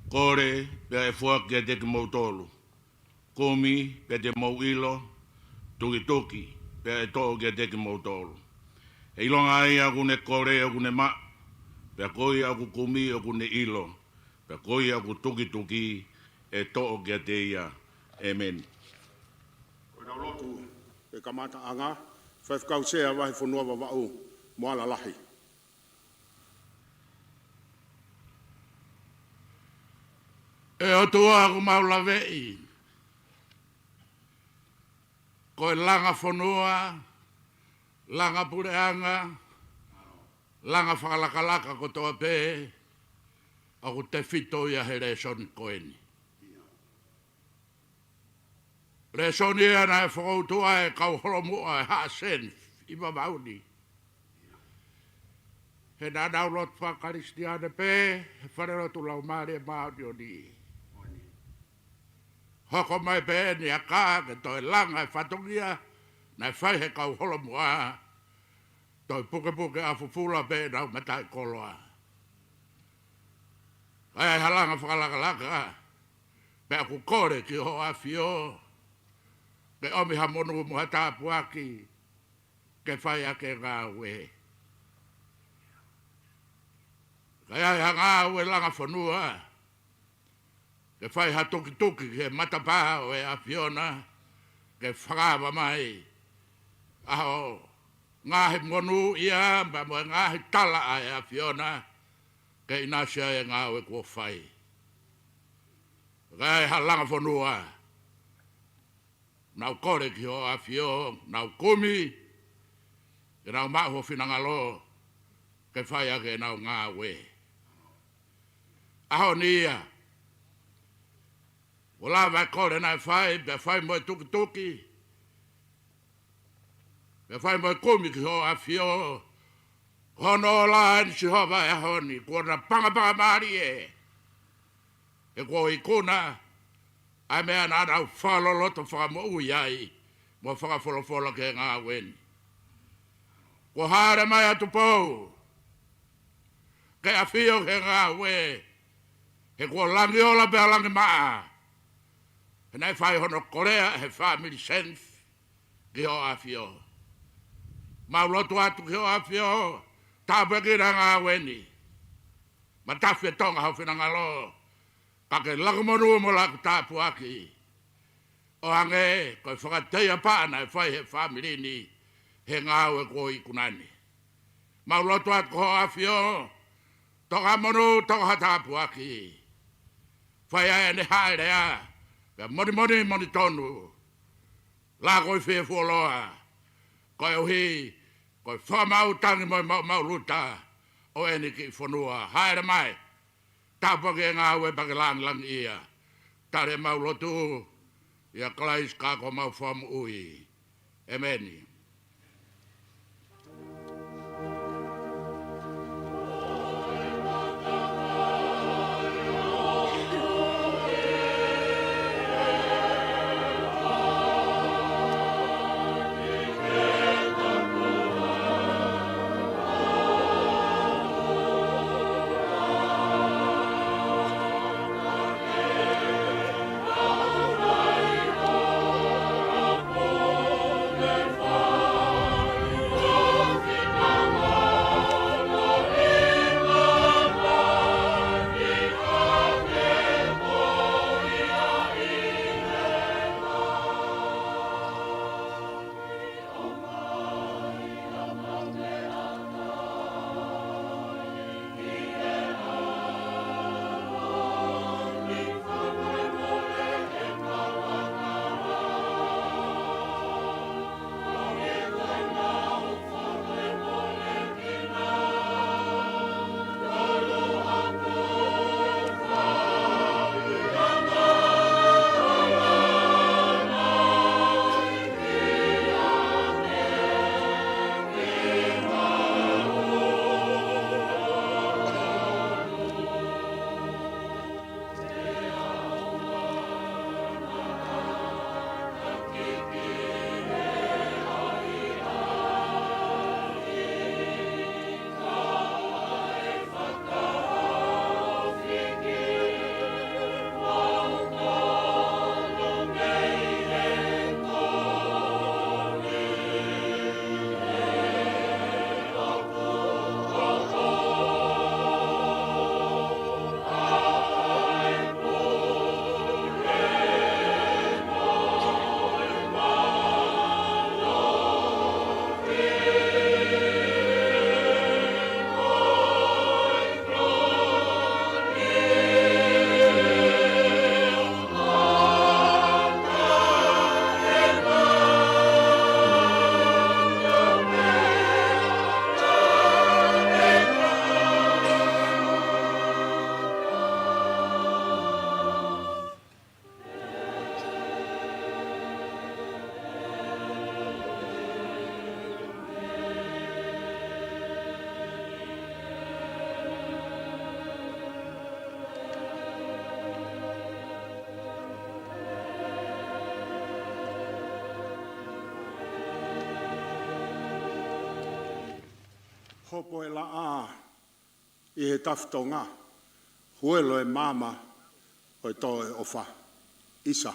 Kole, pea ʻe foaki kiate kimoutolu. Kumi, pea te mou ʻilo. Tukituki, pea ʻe toʻo kiate kimoutolu. ʻE ʻilonga ʻa ia ʻoku ne kole ʻoku ne maʻu, pea ko ia ʻoku kumi ʻoku ne ʻilo, pea ko ia ʻoku tukituki ʻe toʻo kiate ia. ʻĒmeni. Ko ʻetau lotu ʻe kamataʻanga, Faifekau Sea Vahefonua Vavaʻu mo Alalahi. ʻE ʻOtua ʻoku mau laveʻi, ko e langa fonua, langa puleʻanga, langa fakalakalaka kotoa pē, ʻoku tefito ia he lēsoni ko eni. Lēsoni ia naʻe fakautua ʻe he kau holomuʻa ʻo e Haʻa Senife ʻi Vavaʻu ni. He naʻa nau lotu faka-Kalisitiane pē, he falelotu Laumālie Māʻoniʻoni. Hoko mai pē eni ʻa e ʻaka ke toe langa e fatongia naʻe fai he kau holomuʻa, toe pukepuke ʻa fufula pē ʻenau mataʻikoloa. Kae ʻi ai ha langa fakalakalaka, pea ʻoku kole ki Hoʻo ʻAfio ke ʻomi ha monū mo ha tāpuaki ke fai ʻaki e ngāue. Kae ʻi ai ha ngāue langa fonua, ke fai ha tukituki ki he matapā ʻo e ʻAfiona, ke fakaava mai ʻa hoʻo ngaahi monū ia, pea mo e ngaahi tala ʻa e ʻAfiona, ke ʻinasi ai e ngāue kuo fai. Kae ʻi ai ha langa fonua, nau kole ki Hoʻo ʻAfio, nau kumi, ke nau maʻu ho finangalo, ke fai ʻaki ʻenau ngāue. ʻAho ni ia, ʻo lava e kole naʻe fai, pea fai mo e tukituki, pea fai mo e kumi ki Hoʻo ʻAfio, Ko hono ola eni Sihova ʻi he ʻaho ni, kuo na pangapanga mālie, he kuo ikuna ʻa e meʻa naʻa nau fakaloloto fakamoʻui ai mo fakafolofola ki he ngāue ni. Kuo hāʻele mai ʻa Tupou ke ʻafio ki he ngāue, he kuo langi ola pea langi maʻa. He naʻe fai hono kolea ʻe he fāmili Senfi ki hoʻo ʻAfio. Mau lotu atu ki hoʻo ʻAfio, tāpuekina e ngāue ni. Matafi ʻe Tonga ho finangalo, ka ke laku monū mo laku tāpuaki, ʻo hangē ko e fakateiapaʻa naʻe fai ʻe he fāmili ni he ngāue kuo ikuna ni. Mau lotu atu ki hoʻo ʻAfio, toka monū, toka ha tāpuaki. Fai ai ʻene hāʻele, pea monimoni, monitonu, lākoifie fuoloa, koeʻuhi ko e fakamaʻu tangi mo e maʻumaʻuluta ʻo ʻeni kiʻi fonua. Hāʻele mai, tāpuaki e ngāue pea ke langilangiʻia. Tali ʻemau lotu ʻia Kalaisi ko homau Fakamoʻui. ʻĒmeni. Hopo e laʻā ʻi he tafitonga, huelo e maama ʻo e tō ʻo e ʻofa. ʻIsa,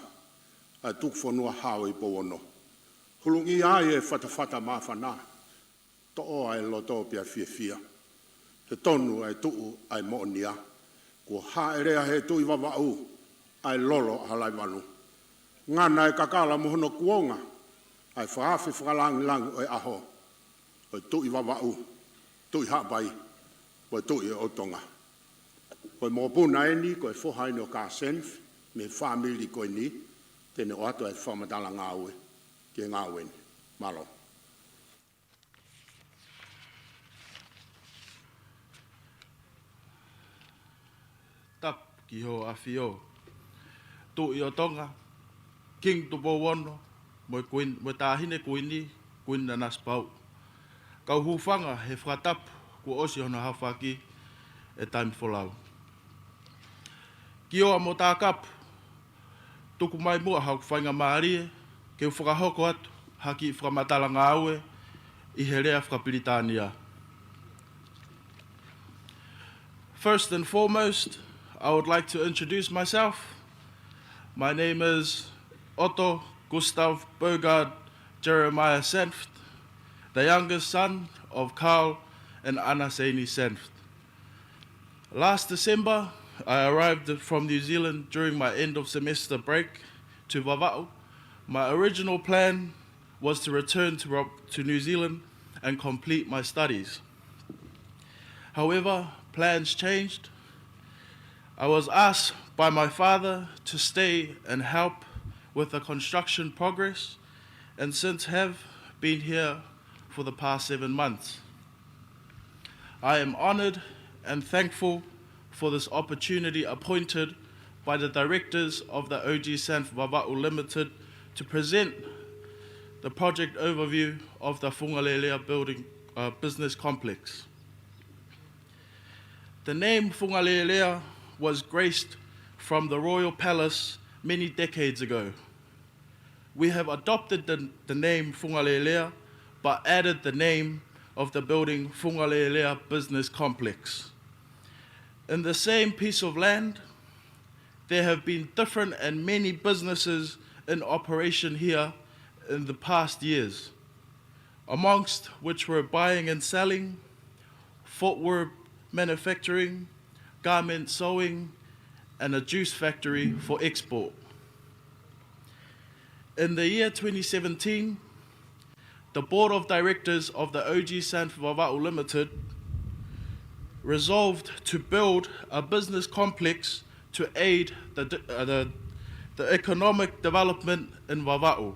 ʻa e tuku fonua hao ʻi Pouono. Hulungia ai e fatafata māfana, toʻo ʻa e loto pea fiefia. He tonu ʻa e tuʻu ʻa e moʻonia. Kuo hāʻele ʻa e Tuʻi Vavaʻu, ʻa e lolo ʻa Halaevalu. Ngana e kakala mo hono kuonga, ʻa e fakaafe fakalangilangi ʻo e ʻaho, ʻo e Tuʻi Vavaʻu, Tuʻi Haʻapai, mo e Tuʻi ʻo Tonga. Ko e mokopuna eni, ko e foha eni ʻo Kāseni, mei he fāmili ko eni, te ne ʻoatu ʻa e fakamatala ngāue ki he ngāue ni. Mālō. Tapu ki hoʻo ʻAfio, Tuʻi ʻo Tonga, Kingi Tupou Ono, mo e Kuini, mo e Taʻahine Kuini, Kuini Nanasipauʻu. Kau hūfanga he fakatapu kuo ʻosi hono haofaki e taimi folau. Kioa mo Takapu, tuku mai muʻa haʻaku faingamālie ke u fakahoko atu ha kiʻi fakamatala ngāue ʻi he lea fakapilitānia. First and foremost, I would like to introduce myself. My name is Otto Gustav Bogard Jeremiah Sanft, the youngest son of Carl and Anna Seini Sanft. Last December, I arrived from New Zealand during my end of semester break to Vavaʻu. My original plan was to return to, Ro- to New Zealand and complete my studies. However, plans changed. I was asked by my father to stay and help with the construction progress, and since have been here for the past seven months. I am honored and thankful for this opportunity appointed by the directors of the O G Sanft Vavaʻu Limited to present the project overview of the Fungalelea building, uh, business complex. The name Fungalelea was graced from the royal palace many decades ago. We have adopted the, the name Fungalelea, but added the name of the building Fungalelea Business Complex. In the same piece of land, there have been different and many businesses in operation here in the past years, amongst which were buying and selling, footwear manufacturing, garment sewing, and a juice factory for export. In the year twenty seventeen, the board of directors of the O G Sanft Vavaʻu Limited resolved to build a business complex to aid the, uh, the, the economic development in Vavaʻu.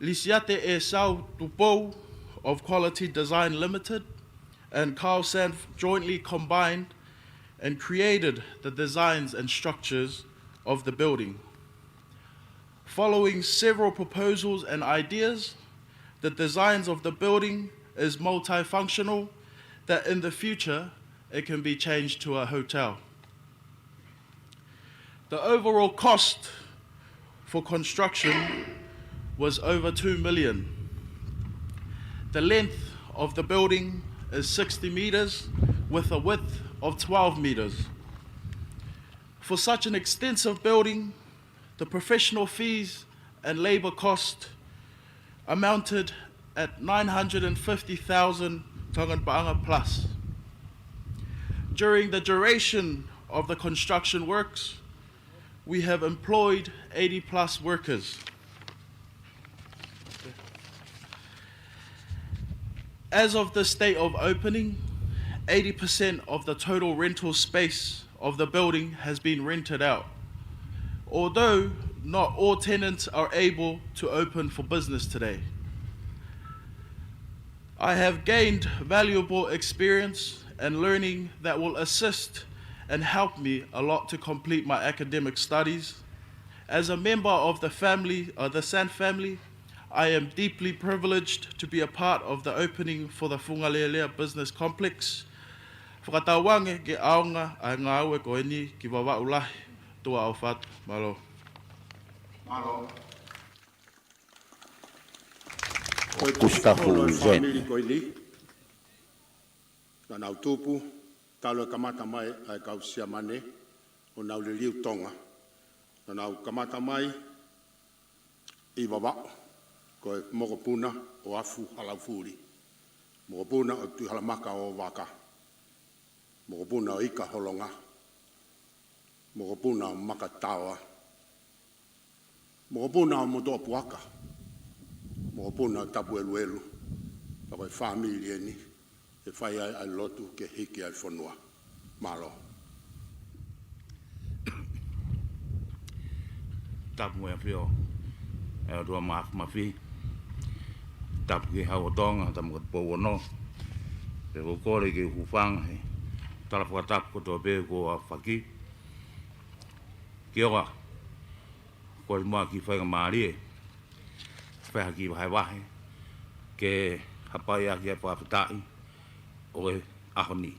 Lisiate Esau Tupou of Quality Design Limited and Carl Sanft jointly combined and created the designs and structures of the building. Following several proposals and ideas, the designs of the building is multifunctional, that in the future it can be changed to a hotel. The overall cost for construction was over two million. The length of the building is sixty meters with a width of twelve meters. For such an extensive building, the professional fees and labor cost amounted at nine hundred and fifty thousand Tongan paʻanga plus. During the duration of the construction works, we have employed eighty plus workers. As of this date of opening, eighty percent of the total rental space of the building has been rented out, although not all tenants are able to open for business today. I have gained valuable experience and learning that will assist and help me a lot to complete my academic studies. As a member of the family, uh, the Sanft family, I am deeply privileged to be a part of the opening for the Fungalelea Business Complex. Fakatauange ke ʻaonga ʻa e ngāue ko eni ki Vavaʻu lahi. Tuʻa ʻofa atu. Mālō. Mālō. Ko e Kustafu Zen. Fāmili ko eni, naʻa nau tupu talu e kamata mai ʻa e kau Siamane ʻo nau liliu Tonga. Naʻa nau kamata mai ʻi Vavaʻu, ko e mokopuna ʻo Afu Halaufuli, mokopuna ʻo Tuʻihalamaka ʻo Vaka, mokopuna ʻo Ika Holonga, mokopuna ʻo Makataoa, mokopuna ʻo Motuʻapuaka, mokopuna ʻo Tapueluelu. Pea ko e fāmili eni ʻe fai ai ʻa e lotu ke hiki ʻa e fonua. Mālō. Tapu mo e ʻAfio ʻa e ʻOtua Mafimafi. Tapu ki he Hau ʻo Tonga, Tama Tupou Ono. Pea ʻoku ou kole ke u hūfanga he tala fakatapu kotoa pē kuo aofaki. Kioa, kole muʻa ha kiʻi faingamālie, fai ha kiʻi vahevahe ke hapai ʻaki ʻa e fakafetaʻi ʻo e ʻaho ni.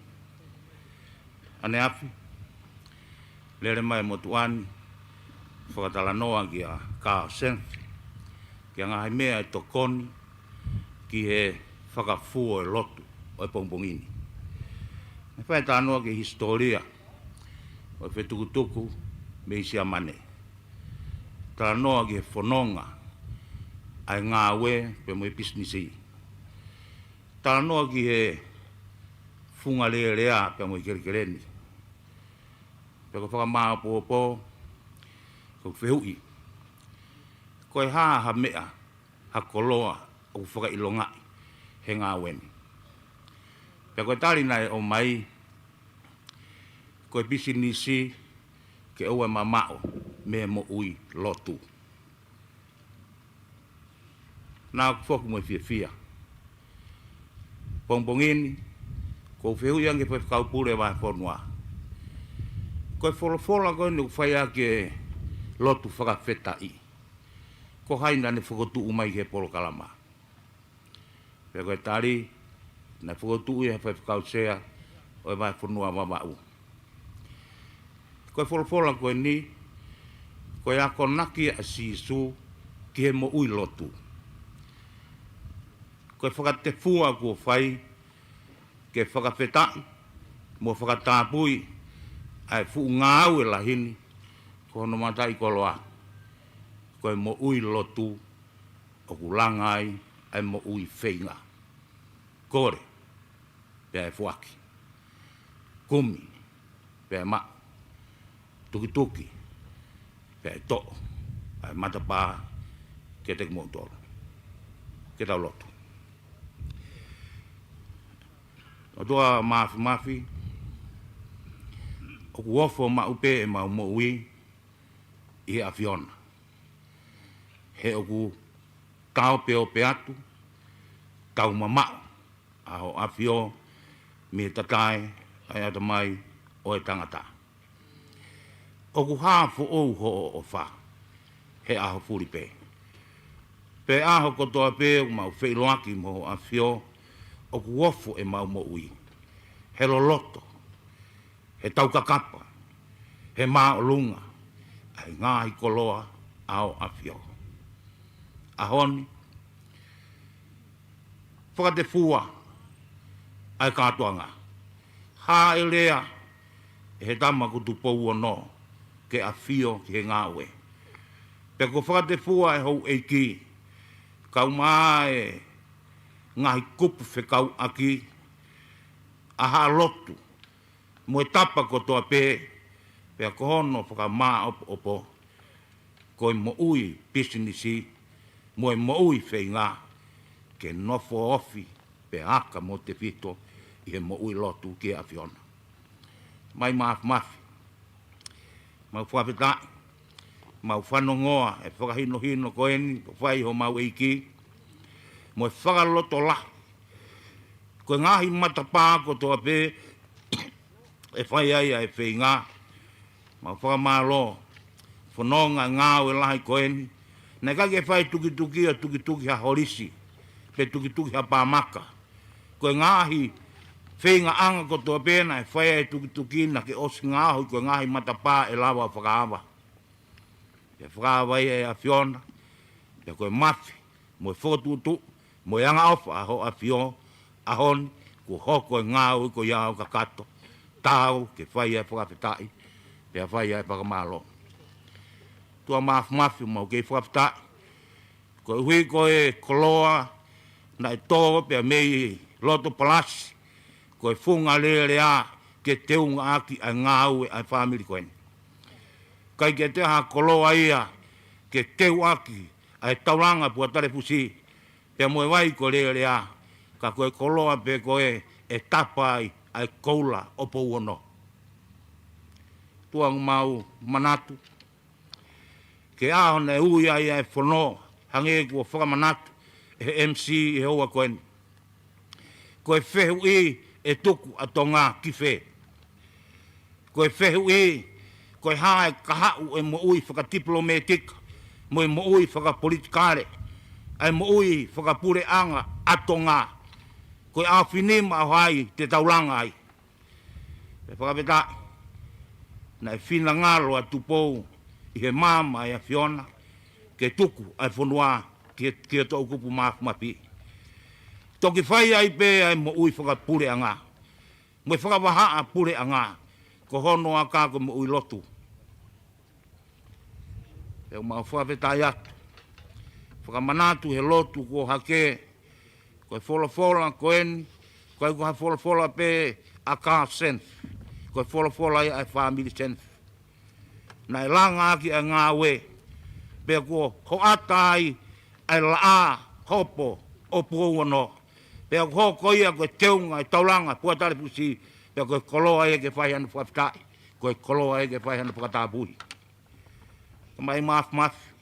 ʻAneafi, lele mai motuʻa ni, fakatalanoa kia Kao Senfi, ki he ngaahi meʻa ʻe tokoni ki he fakafuo e lotu ʻo e pongipongi ni. Naʻe fai talanoa ki he hisitōlia ʻo e fetukutuku mei Siamane. Talanoa ki he fononga ʻa e ngāue pea mo e pisinisi. Talanoa ki he funga lelea pea mo e kelekele ni. Pea ko e fakamāopoopo, ko e fehuʻi, ko e hā ha meʻa, ha koloa ʻoku fakaʻilongaʻi he ngāue ni? Pea ko e tali naʻe ʻomai, ko e pisinisi ke ʻoua ʻe mamaʻo mei he moʻui lotu. Naʻa ku foki mo e fiefia. Pongipongi ni, ʻoku ou fehuʻi ange ki he faifekau pule vahefonua, ko e folofola ko eni ʻoku fai ʻaki e lotu fakafetaʻi, ko hai naʻa ne fokotuʻu mai ki he polokalama? Pea ko e tali, naʻe fokotuʻu ia ʻe he faifekau sea ʻo e vahefonua Vavaʻu. Ko e folofola ko eni, ko e akonaki ʻa Sīsū ki he moʻui lotu. Ko e fakatefua kuo fai ke fakafetaʻi mo fakatapui ʻa e fuʻu ngāue lahi ni, ko hono mataʻikoloa, ko e moʻui lotu ʻoku langa ai ʻa e moʻui feinga. Kole, pea ʻe foaki. Kumi, pea ʻe maʻu. Tukituki, pea ʻe toʻo ʻa e matapā kiate kimoutolu. Ke tau lotu. ʻOtua Māfimafi, ʻoku ofo maʻu pē ʻemau moʻui ʻi he ʻAfiona. He ʻoku taopeope atu, tau mamaʻo ʻa Hoʻo ʻAfio mei he tatae ʻa e ʻatamai ʻo e tangata. ʻOku hā foʻou Hoʻo ʻofa he ʻaho fuli pē. Pea ʻaho kotoa pē ʻoku mau feʻiloaki mo Hoʻo ʻAfio, ʻoku ofo ʻemau moʻui he loloto, he taukakapa, he māʻolunga ʻa e ngaahi koloa ʻa Hoʻo ʻAfio. ʻAho ni, fakatefua ʻa e kātoanga. Hāʻelea ʻe he tama ko Tupou Ono ke ʻafio ki he ngāue. Pea kuo fakatefua ʻe houʻeiki, kae ʻumaʻā e ngaahi kupu fekauʻaki, ʻa Haʻa Lotu, mo e tapa kotoa pē, pea ko hono fakamāopoopo, ko e moʻui pisinisi, mo e moʻui feinga, ke nofo ofi, pea aka mo tefito ʻi he moʻui lotu ki he ʻAfiona. Tamai Māfimafi, mau fakafetaʻi, mau fanongoa e fakahinohino ko eni, ʻoku fai ʻe homau ʻEiki, mo e fakalotolahi, ko e ngaahi matapā kotoa pē ʻe fai ai ʻa e feinga. Mau fakamālō, fononga ngāue lahi ko eni. Naʻe ʻikai ke fai tukituki ʻo tukituki ha holisi, pe tukituki ha pāmaka. Ko e ngaahi feingaʻanga kotoa pē naʻe fai ai e tukituki naʻa ke ʻosi ngaohi ko e ngaahi matapā ʻe lava ʻo fakaava. Pea fakaava ia ʻe he ʻAfiona, pea ko e mafi, mo e fokotuʻutuʻu, mo e angaʻofa ʻa Hoʻo ʻAfio, ʻaho ni, kuo hoko e ngāue ko ia ʻo kakato, taau ke fai ai e fakafetaʻi, pea fai ai e fakamālō. ʻOtua Māfimafi, mau kei fakafetaʻi, koeʻuhi ko e koloa naʻe tō pea mei loto palasi, ko e funga lelea ke teungaʻaki ʻa e ngāue ʻa e fāmili ko eni. ʻIkai ke toe ha koloa ia ke teuʻaki ʻa e taulanga Puatalefusi, pea mo e vai ko Lelea, ka ko e koloa pē ko ē ʻe tapa ai ʻa e koula ʻo Pouono. ʻOtua, ʻoku mau manatu ki he ʻaho naʻe ui ai ʻa e fono, hangē kuo fakamanatu ʻe he M C ʻi he houa ko eni. Ko e fehuʻi, ʻe tuku ʻa Tonga ki fē? Ko e fehuʻi, ko e hā e kahaʻu e moʻui fakatipilōmētika, mo e moʻui fakapolitikale, ʻa e moʻui fakapuleʻanga ʻa Tonga? ko e ʻaofinima ʻo hai te tau langa ai. Pea fakafetaʻi, naʻe finangalo ʻa Tupou ʻi he maama ʻa e ʻAfiona ke tuku ʻa e fonua ki he, ki he toʻukupu mafimafi. Toki fai ai pē ʻa e moʻui fakapuleʻanga mo e fakavahaʻapuleʻanga, ko hono aka ko e moʻui lotu. Pea ʻoku mau fakafetaʻi atu. Fakamanatu he lotu kuo hake, ko e folofola ko eni, ʻikai ko ha folofola pē ʻa Carl Senf, ko e folofola ia ʻa e fāmili Senf. Naʻe langa ʻaki ʻa e ngāue, pea kuo hoʻata ai ʻa e laʻā hopo ʻo Pukouono. Pea kuo hoko ia ko e teunga ʻo e taulanga Puatalefusi, pea ko e koloa ia ke fai hano fakafetaʻi, ko e koloa ia ke fai hano fakatapui. Kae mafimafi,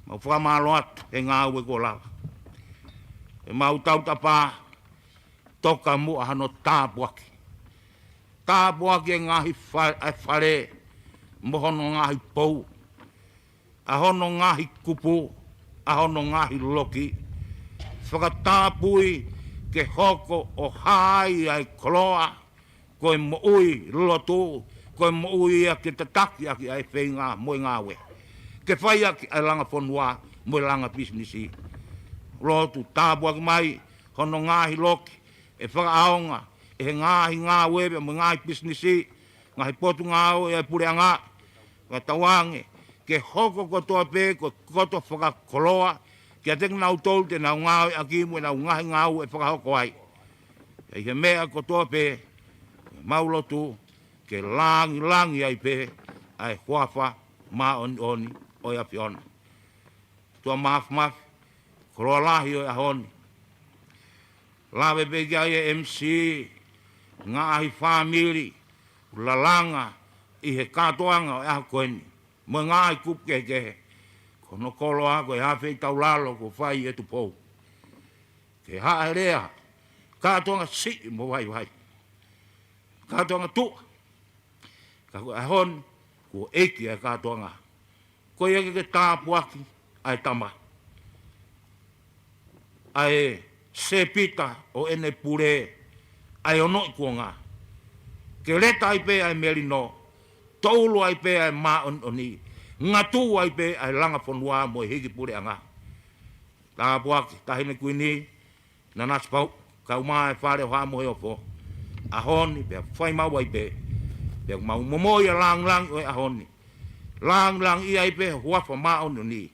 mau fakamālō atu he ngāue kuo lava. He mau tautapa, toka muʻa hano tāpuaki. Tāpuaki e ngaahi fa-, ʻa e fale, mo hono ngaahi pou, ʻa hono ngaahi kupu, ʻa hono ngaahi loki. Fakatapui ke hoko ʻo hā ai ʻa e koloa, ko e moʻui lotu, ko e moʻui ia ke tataki ʻaki ʻa e feinga mo e ngāue, ke fai ʻaki ʻa e langa fonua mo e langa pisinisi. Lotu tāpuaki mai hono ngaahi loki, ʻe fakaʻaonga ʻe he ngaahi ngāue pea mo e ngaahi pisinisi, ngaahi potungāue ʻa e puleʻanga, fakatauange ke hoko kotoa pē ko e koto fakakoloa kiate kinautolu te nau ngāueʻaki mo ʻenau ngaahi ngāue ʻe fakahoko ai. Pea ʻi he meʻa kotoa pē, mau lotu ke langilangi ai pē ʻa e huafa māʻoniʻoni ʻo e ʻAfiona. ʻOtua mafimafi, koloa lahi ʻo e ʻaho ni. Lave pē ki ai e M C, ngaahi fāmili ʻoku lalanga ʻi he kātoanga ʻo e ʻaho ko eni, mo e ngaahi kupu kehekehe. Ko hono koloa ko e afeitaulalo kuo fai ʻe Tupou. Ke haʻa e lea, kātoanga siʻi mo vaivai, kātoanga tuʻa. Ka ko e ʻaho ni, kuo ʻeiki ʻa e kātoanga. Ko ia ke ke tāpuaki ʻa e tama, ʻa e sēpita ʻo ʻene pule, ʻa e onoʻi kuonga. Ke leta ai pē ʻa e melino, toulu ai pē ʻa e māʻoniʻoni, ngatū ai pē ʻa e langa fonua mo e hiki puleʻanga. Tāpuaki, Taʻahine Kuini, Nanasipauʻu, kae ʻumaʻā e fale ʻo Haʻa Moheofo, ʻaho ni pea fai maʻu ai pē, pea mau momoi ʻa e langilangi ʻo e ʻaho ni. Langilangiʻia ai pē ho huafa māʻoniʻoni.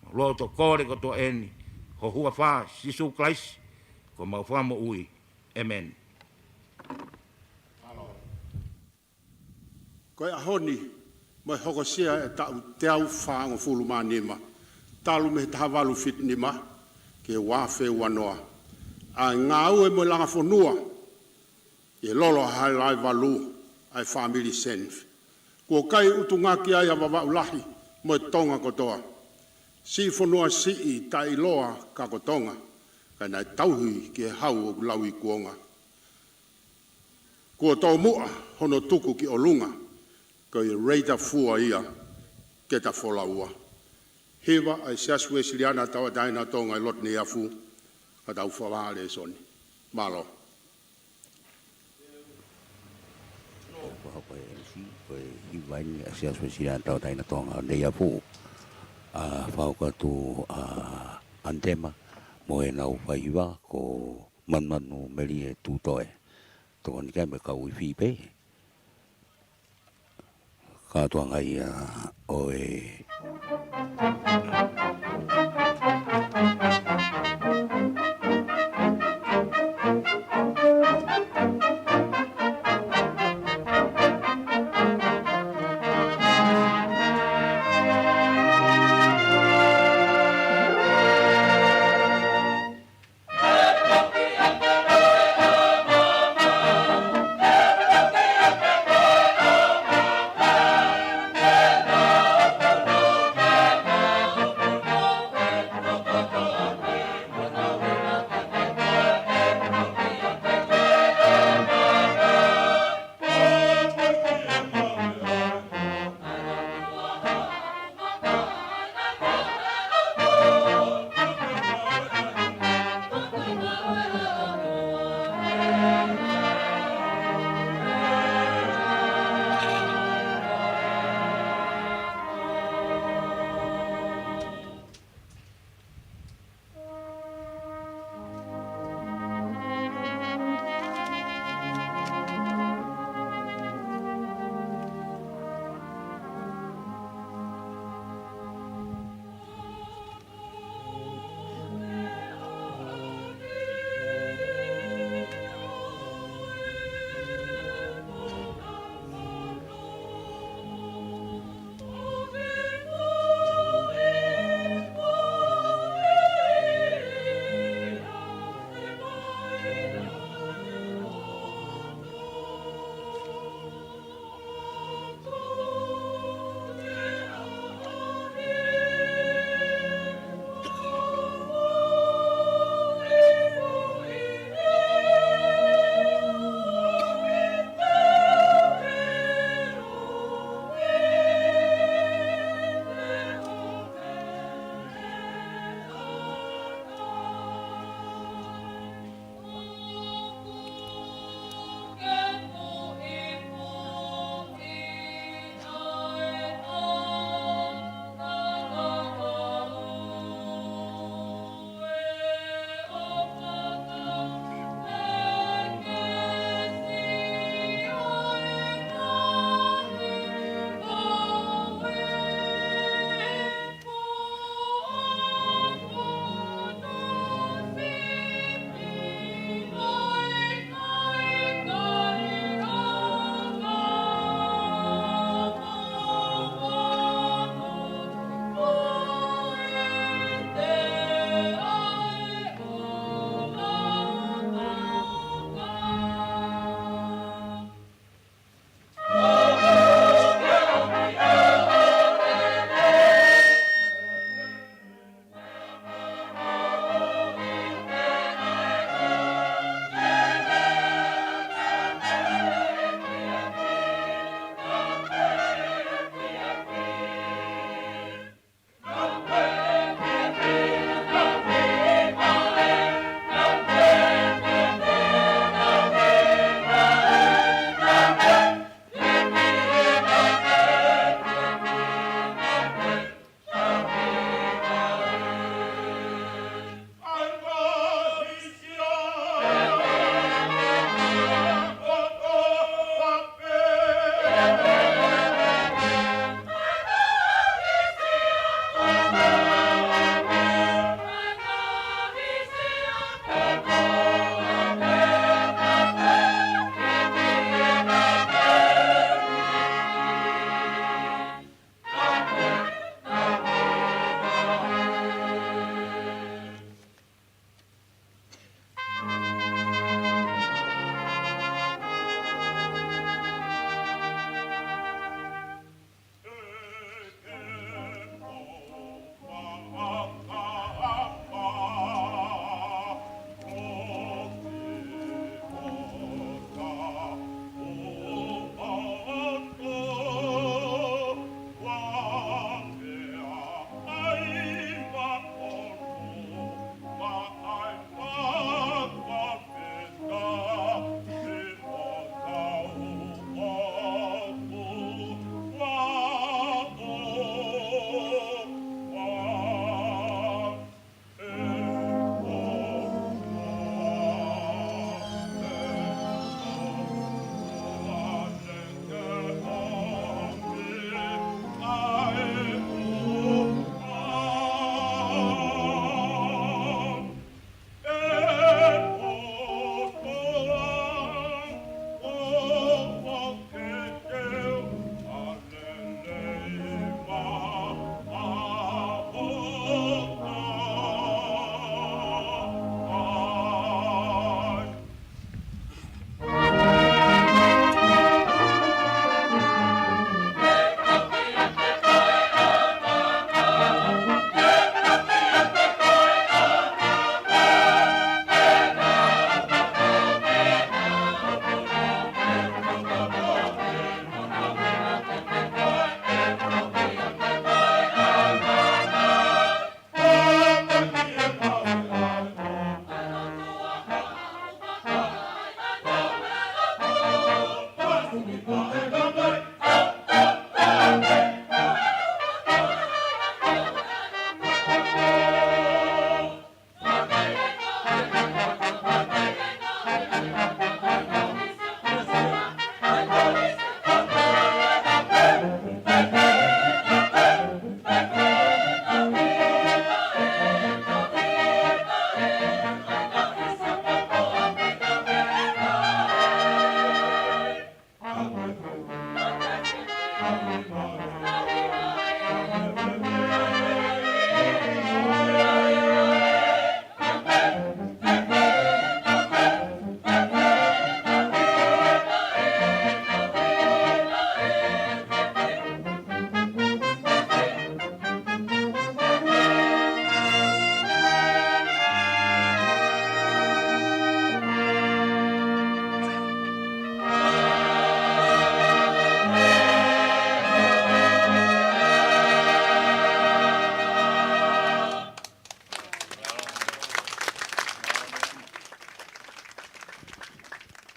Mau loto kole kotoa eni, ho huafa Sīsū Kalaisi, ko homau Fakamoʻui. ʻĒmeni. Ko e ʻaho ni, mo e hokosia e taʻu teau fāngofulu mā nima, talu mei he taha valu fitu nima ki he ua afe ua noa, ʻa e ngāue mo e langa fonua ʻi he lolo ʻa Haʻele Valu ʻa e fāmili Senf. Kuo kai ʻutungaki ai ʻa Vavaʻu Lahi mo e Tonga kotoa. Siʻi fonua siʻi taʻeʻiloa ka ko Tonga, ka naʻe tauhi ki he hau ʻoku lauikuonga. Kuo tōmuʻa hono tuku ki ʻolunga, ko e reita fua ia ke ta folaua. Hiva ʻa e Siasi Uēsiliana Tauʻatāina ʻo Tonga ʻi loto Neiafu, ka tau fakavahaʻa lēsoni. Mālō. Ko hoko e M C, ko e hiva eni ʻa e Siasi Uēsiliana Tauʻatāina ʻo Tonga ʻi Neiafu. ʻA, fakahoko atu ʻa e antema mo ʻenau faihiva ko Manumanu Melie Tutoe. Tokoni ki ai mo e kau ifi pē. Kātoanga ia ʻo e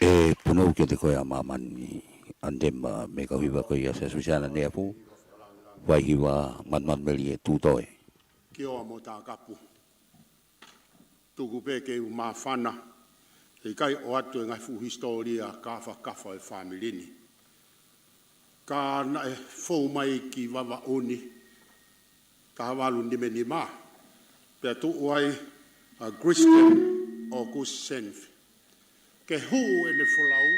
ʻE punou kiate koe ʻa māmani, ʻa Nitema, mei he kau hiva ko ia, Siaosi Lusiana Neafu, Vai Hiva, Manumanumelie Tutoe. Kioa mo Takapu. Tuku pē ke u māfana, he ʻikai ʻoatu e ngaahi fuʻu hisitōlia kāfakafa e fāmili ni. Ka naʻe fou mai ki Vavaʻu ni, taha valu nima nima, pea tuʻu ai ʻa Christian August Senf. Ke hū ʻene folau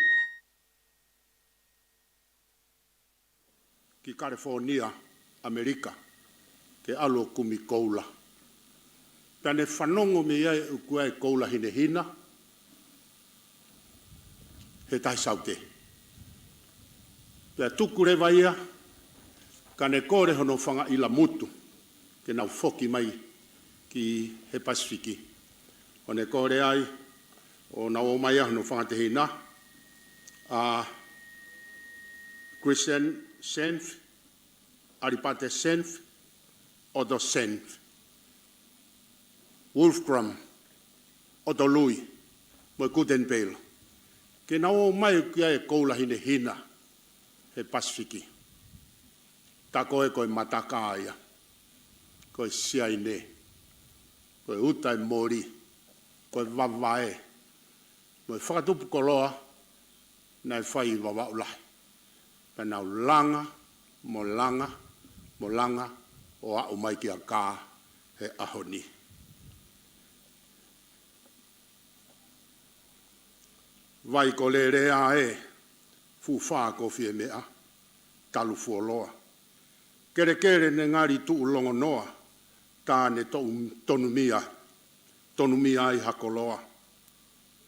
ki California, ʻAmelika, ke ʻalu ʻo kumi koula. Pea ne fanongo mei ai ʻoku ʻi ai e koula hinehina he Tahi Saute. Pea tuku leva ia, ka ne kole hono fanga ʻila motu ke nau foki mai ki he Pasifiki. ʻO ne kole ai, ʻo nau ō mai ai hono fanga tehina, ʻa Christian Senf, Alipate Senf, Otto Senf, Wolfgram, Otto Lui, mo e Guten Pale. Ke nau ō mai ʻoku ʻi ai e koula hinehina he Pasifiki. Tā ko ē ko e matakā ia, ko e siaine, ko e uta e moli, ko e vavae, mo e fakatupu koloa naʻe fai ʻi Vavaʻu lahi. Pea nau langa, mo langa, mo langa, ʻo aʻu mai kia Kā he ʻaho ni. Vai ko Lelea ē, fuʻu fā ko Fiemeʻa, talu fuoloa. Kelekele ne ngali tuʻu longonoa, tā ne toʻu tonumia, tonumia ai ha koloa.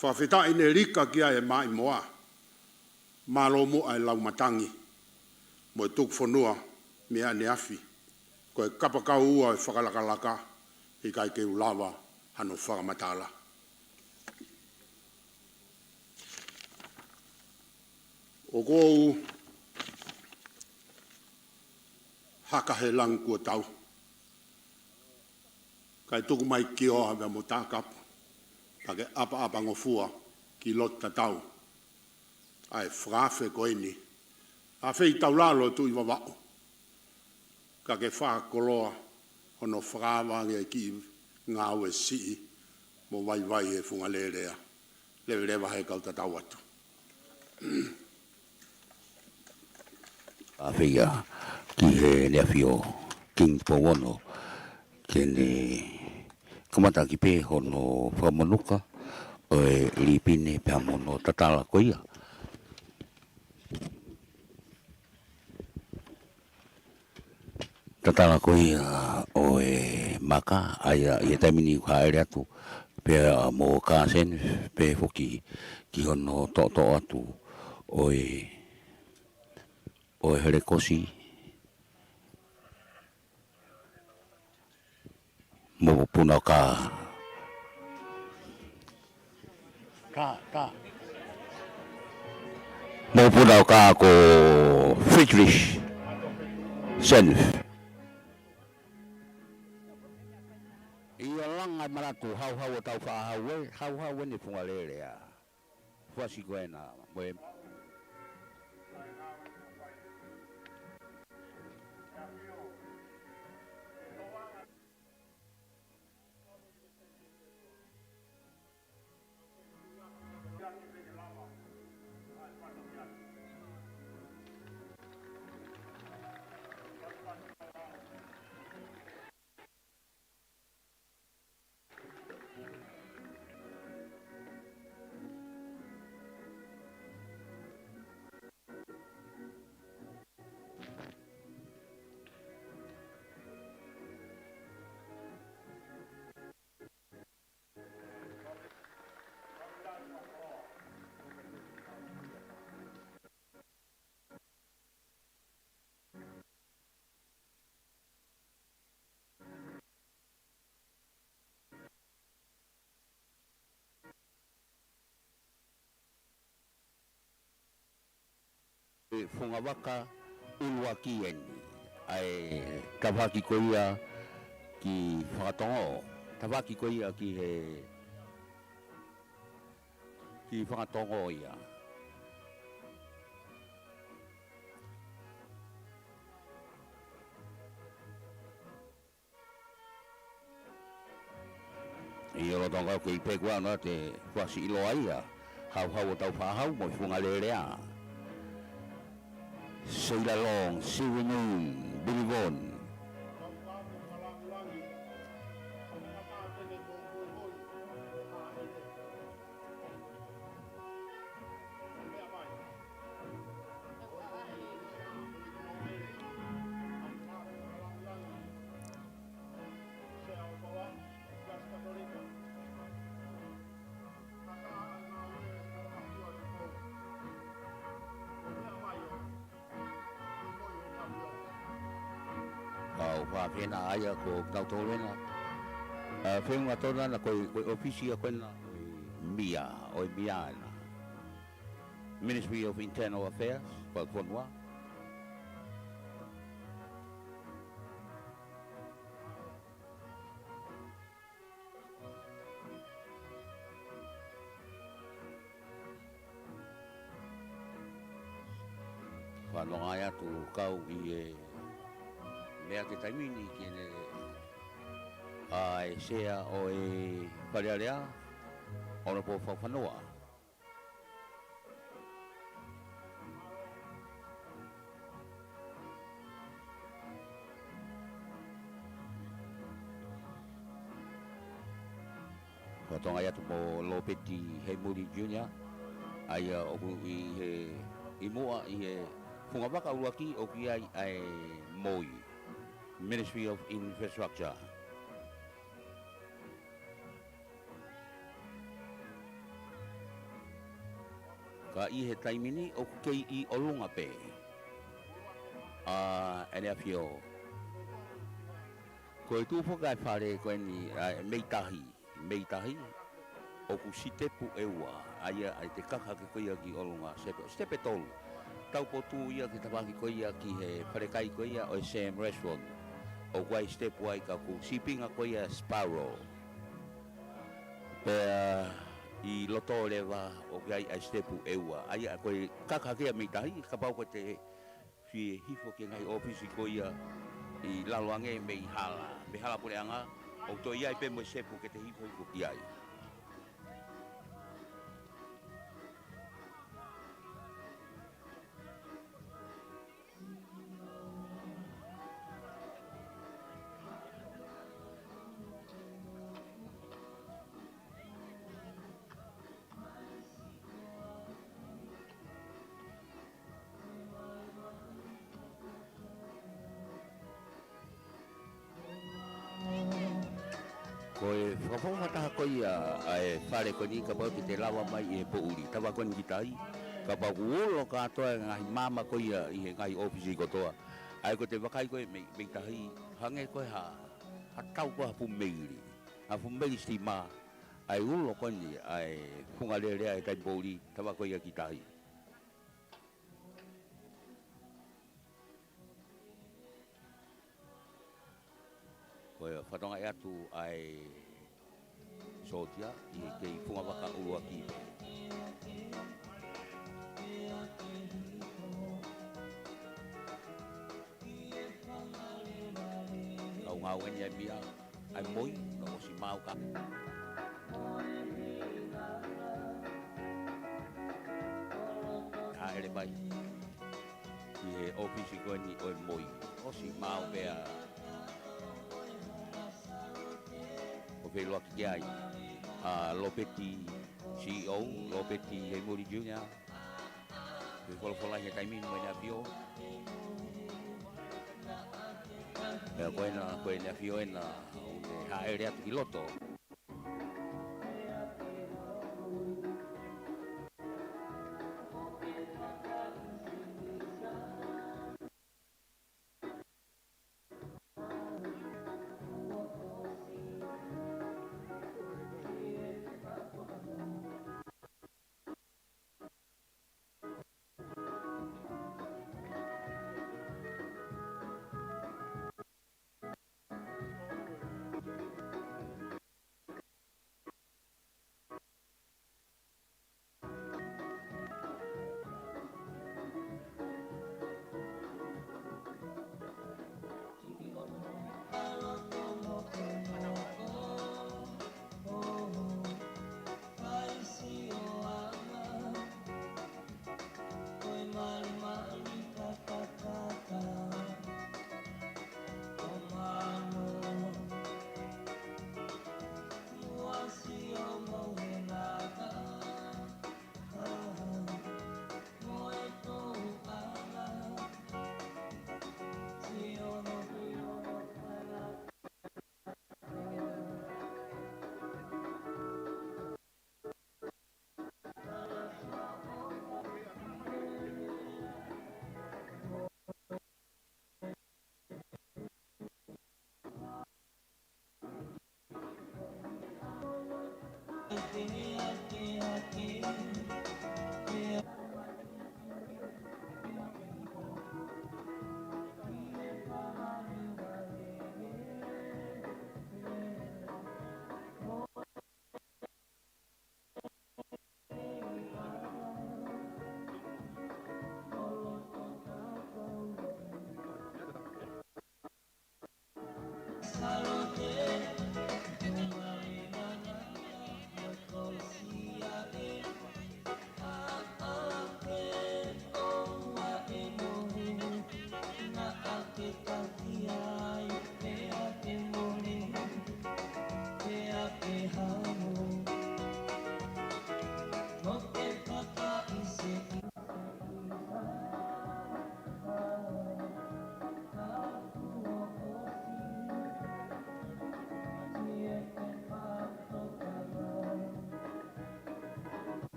Fakafetaʻi ne lika ki ai e maʻimoa, mālō muʻa e laumatangi, mo e tuku fonua mei ʻaneafi. Ko e kapakau ua e fakalakalaka, ʻikai ke u lava hano fakamatala. ʻOku ou haka he langi kuo tau, kae tuku mai Kioa pea mo Takapu, pea ke ʻapaʻapangofua ki loto tatau ʻa e fakaafe ko eni. Afe ʻi taulalo Tuʻi Vavaʻu, ka ke fakakoloa hono fakaava ange e kiʻi ngāue siʻi mo vaivai he funga Lelea. Leveleva he kau tatau atu. Afe ia ki he ʻEne ʻAfio Kingi Tupou Ono, ke ne kamata ʻaki pē hono fakamonuka ʻo e lipine pea mo hono tatala ko ia. Tatala ko ia ʻo e maka, ʻa ia ʻi he taimi ni ʻoku hāʻele atu pea mo Kāseni, pea foki ki hono toʻotoʻo atu ʻo e, ʻo e helekosi, mo Puna ʻo Kā. Kā, Kā. Mo Puna ʻo Kā ko Friedrich Senf. ʻIo, langa e manatu, hauhau ʻo tau faʻa hau ē, hauhau eni funga Lelea. Fuasi ko ena, mo e Fungavaka ʻuluaki eni, ʻa e tafaʻaki ko ia ki Fakatongo, tafaʻaki ko ia ki he Ki Fakatongo ia. ʻI he lolotonga ʻoku kei peku ana te fasi iloa ia. Hauhau ʻo Taufaʻahau mo e Funga Lelea. Sailor Long, Silver Moon, Billy Vaughn. Kau fafena aia ko kau tolena. Ā, feʻunga tona na ko e, ko e ʻōfisi ia ko ena ʻo e mia, ʻo e mia ena. Ministry of Internal Affairs, Fakafonua. Fanongo atu kau ʻi he meʻa ki he taimi ni ki heʻene, ʻa e sea ʻo e Fale Alea, ʻo na po Fakafonua. Ko Tonga atu mo Lopeti Hemuli Junior, ʻa ia ʻoku ʻi he, ʻi muʻa ʻi he funga vaka ʻuluaki ʻoku ʻi ai ʻa e MOI, Ministry of Infrastructure. Ka ʻi he taimi ni ʻoku kei ʻi ʻolunga pē ʻa ʻEne ʻAfio. Ko e tuʻu foki ʻa e fale ko eni ʻa e mei tahi, mei tahi, ʻoku sitepu ʻe ua, ʻa ia ʻa e te kaka hake ko ia ki ʻolunga, sitepu, sitepu ʻe tolu. Taupotu ia ki he tafaʻaki ko ia ki he falekai ko ia ʻo e Sam Restaurant. ʻOku ʻi ai sitepu ai ka ʻoku sīpinga ko ia Sparrow. Pea ʻi loto leva ʻoku ʻi ai ʻa e sitepu ʻe ua. ʻA ia ko e kaka hake ia mei tahi, kapau ko e te fie hifo ki he ngaahi ʻōfisi ko ia ʻi lalo ange mei hala, mei hala puleʻanga, ʻoku toe ʻi ai pē mo e sitepu ke te hifo hifo ki ai. Ko e fakafofonga taha ko ia ʻa e fale ko eni kapau te te lava mai ʻi he poʻuli. Tafaʻaki ko eni ki tahi, kapau ʻoku ulo kātoa e ngaahi maama ko ia ʻi he ngaahi ʻōfisi kotoa. ʻA ia ko e te vakai ko e mei, mei tahi, hangē ko e ha, ha tau ko ha fuʻu meili. Ha fuʻu meili sitima, ʻa e ulo ko eni, ʻa e Funga Lelea ʻi he taimi poʻuli, tafaʻaki ko ia ki tahi. Ko e fakatongaʻi atu ʻa e sōtia ʻi he kei funga vaka ʻuluaki. Kau ngāue ni ʻa e mia, ʻa e MOI, na ʻosi maau ka. Hāʻele mai ki he ʻōfisi ko eni ʻo e MOI. ʻOsi maau pea ʻo feʻiloaki ki ai ʻa Lopeti, CEO, Lopeti Hemuli Junior. Ke folofola ʻi he taimi ni mo ʻEne ʻAfio. Pea ko ena, ko ʻEne ʻAfio ena, ʻo ne hāʻele atu ki loto.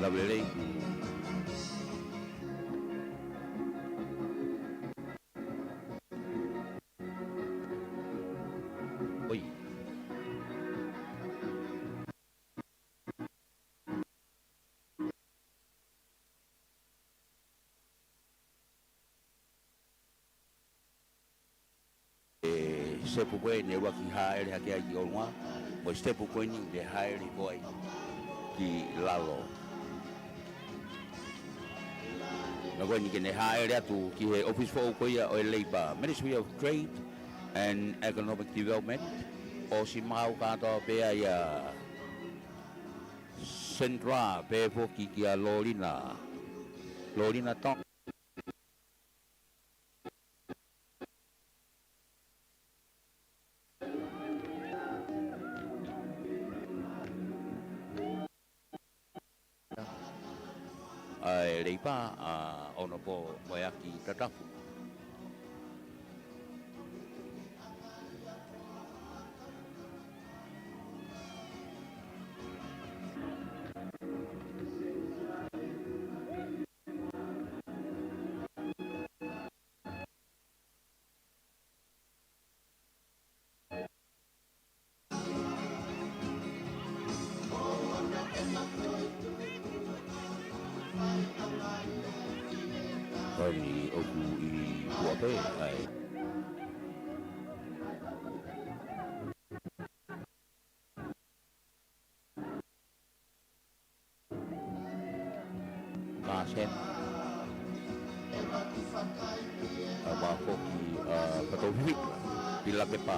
Lava lelei. ʻOi. ʻE sepu ko ē ne ʻuluaki hāʻele hake ai ki ʻolunga, mo e sepu ko eni ne hāʻele ko ē ki lalo. Naʻe ko eni ke ne hāʻele atu ki he ʻōfisi foʻou ko ia ʻo e Labour, Ministry of Trade and Economic Development, ʻosi maʻu kātoa pē ʻa e Sandra pea foki kia Lorina. Lorina Tong. ʻA e Leipa, ʻa ʻOnopō Moeaki Tatafu. Ko eni ʻoku ʻi Puape, ʻa e. Ka sen. ʻA e ʻa foki, ʻa Patofifi, Pilakepa.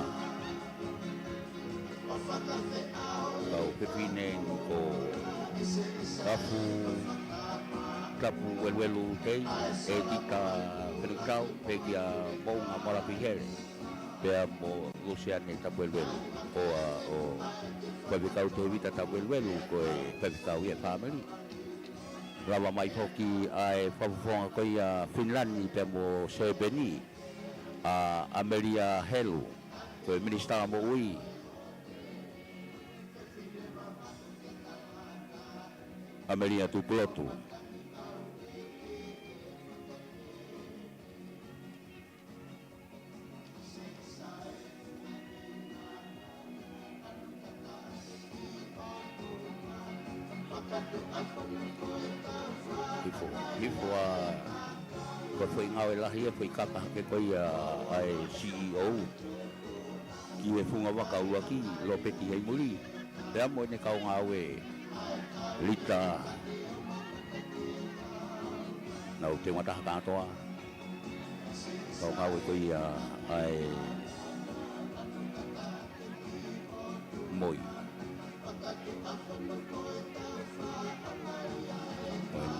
Kau fefine ko Tapu, Tapu Weluwelu Tei, ʻEtita Felutau, pea kia Moʻunga Moala Pihele. Pea mo Lusiane Tapueluelu, ko ia ʻa Faifekau Tevita Tapueluelu, ko e faifekau ia ʻa e fāmili. Lava mai foki ʻa e fakafofonga ko ia ʻa Finilani pea mo Sepeni, ʻa ʻAmelia Helu, ko e Minisitā Moʻui, ʻAmelia Tupulotu. Hifo, hifo ʻa, ko e foʻi ngāue lahi ʻa e foʻi kaka hake ko ia ʻa e C E O ki he funga vaka ʻuluaki, Lopeti Heimuli, pea mo ʻene kau ngāue Lita. Nau teunga taha kātoa. Kau ngāue ko ia ʻa e MOI.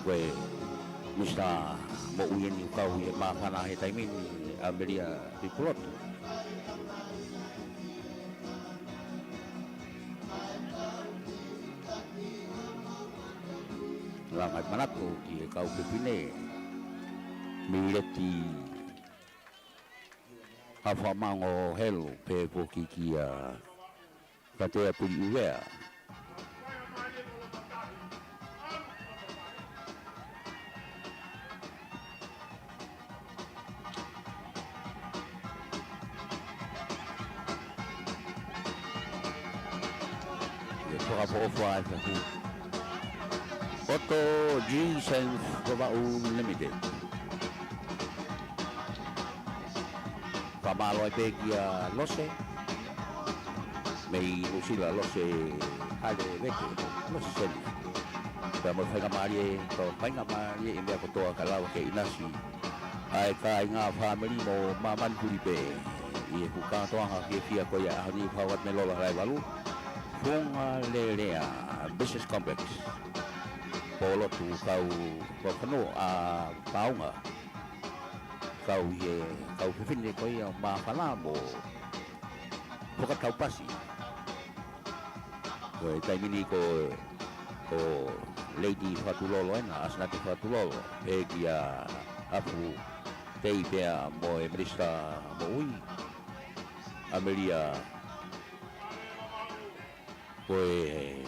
Ko e Minisitā Moʻui eni ʻoku kau ʻi he māfana he taimi ni, ʻAmelia Tupulotu. Langa e manako ki he kau fefine. Mileti Hafamango Helu, pea foki kia Katea Pili Uvea. ʻE fakaʻofoʻofa ʻa e fehu. Auto G Sen Vavaʻu Limited. Fakamālō ai pē kia Lose. Mei Nuʻusila, Lose Hale Vete, Lose Seni. Pea mo e faingamālie, ko e faingamālie ʻi he meʻa kotoa ka lava ke ʻinasi ʻa e kāinga, fāmili mo māmani huli pē ʻi he kātoanga fiefia ko ia ʻaho ni, fakafetaʻi mo e lola Halaevalu, Funga Lelea Business Complex. Polotu kau, kau fānau ʻa Paunga. Kau ʻi he kau fefine ko ia ʻo Māfana mo Fakataupasi. Ko e taimi ni ko, ko Lady Fatulolo ena, ʻAsinate Fatulolo, pea kia Afu Tei pea mo e Minisitā Moʻui, ʻAmelia, ko e,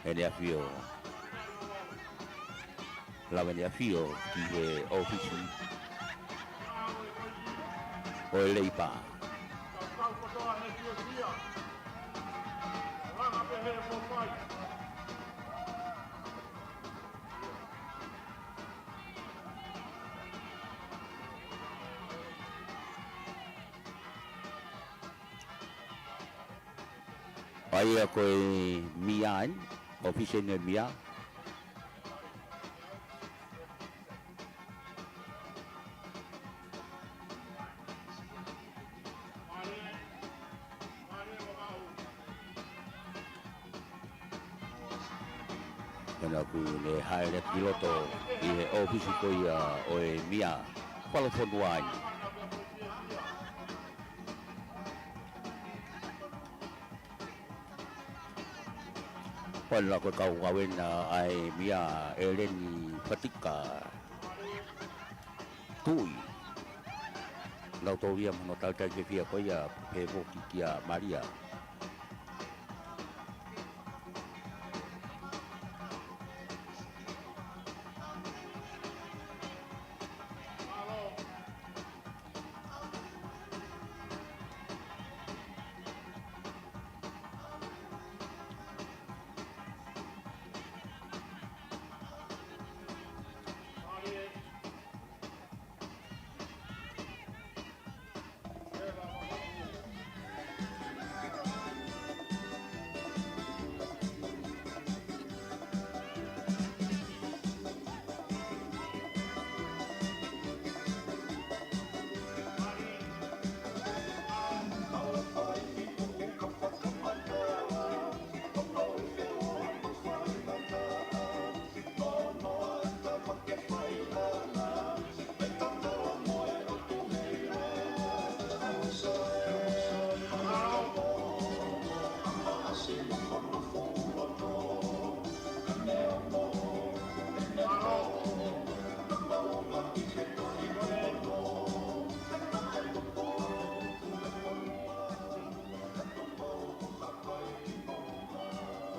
ʻEne ʻAfio, Lava ʻEne ʻAfio ki he ʻōfisi ʻo e Leipa. ʻA ia ko e mia eni, ʻōfisi eni ʻo e mia. Pea naʻa ku ne hāʻele ki loto ʻi he ʻōfisi ko ia ʻo e mia, falefonua ai. Pea naʻa ko e kau ngāue ena ʻa e mia, ʻEleni Fatika Tuʻi. Naʻa ku taulia mo hono talitali fiefia ko ia, pea foki kia Malia.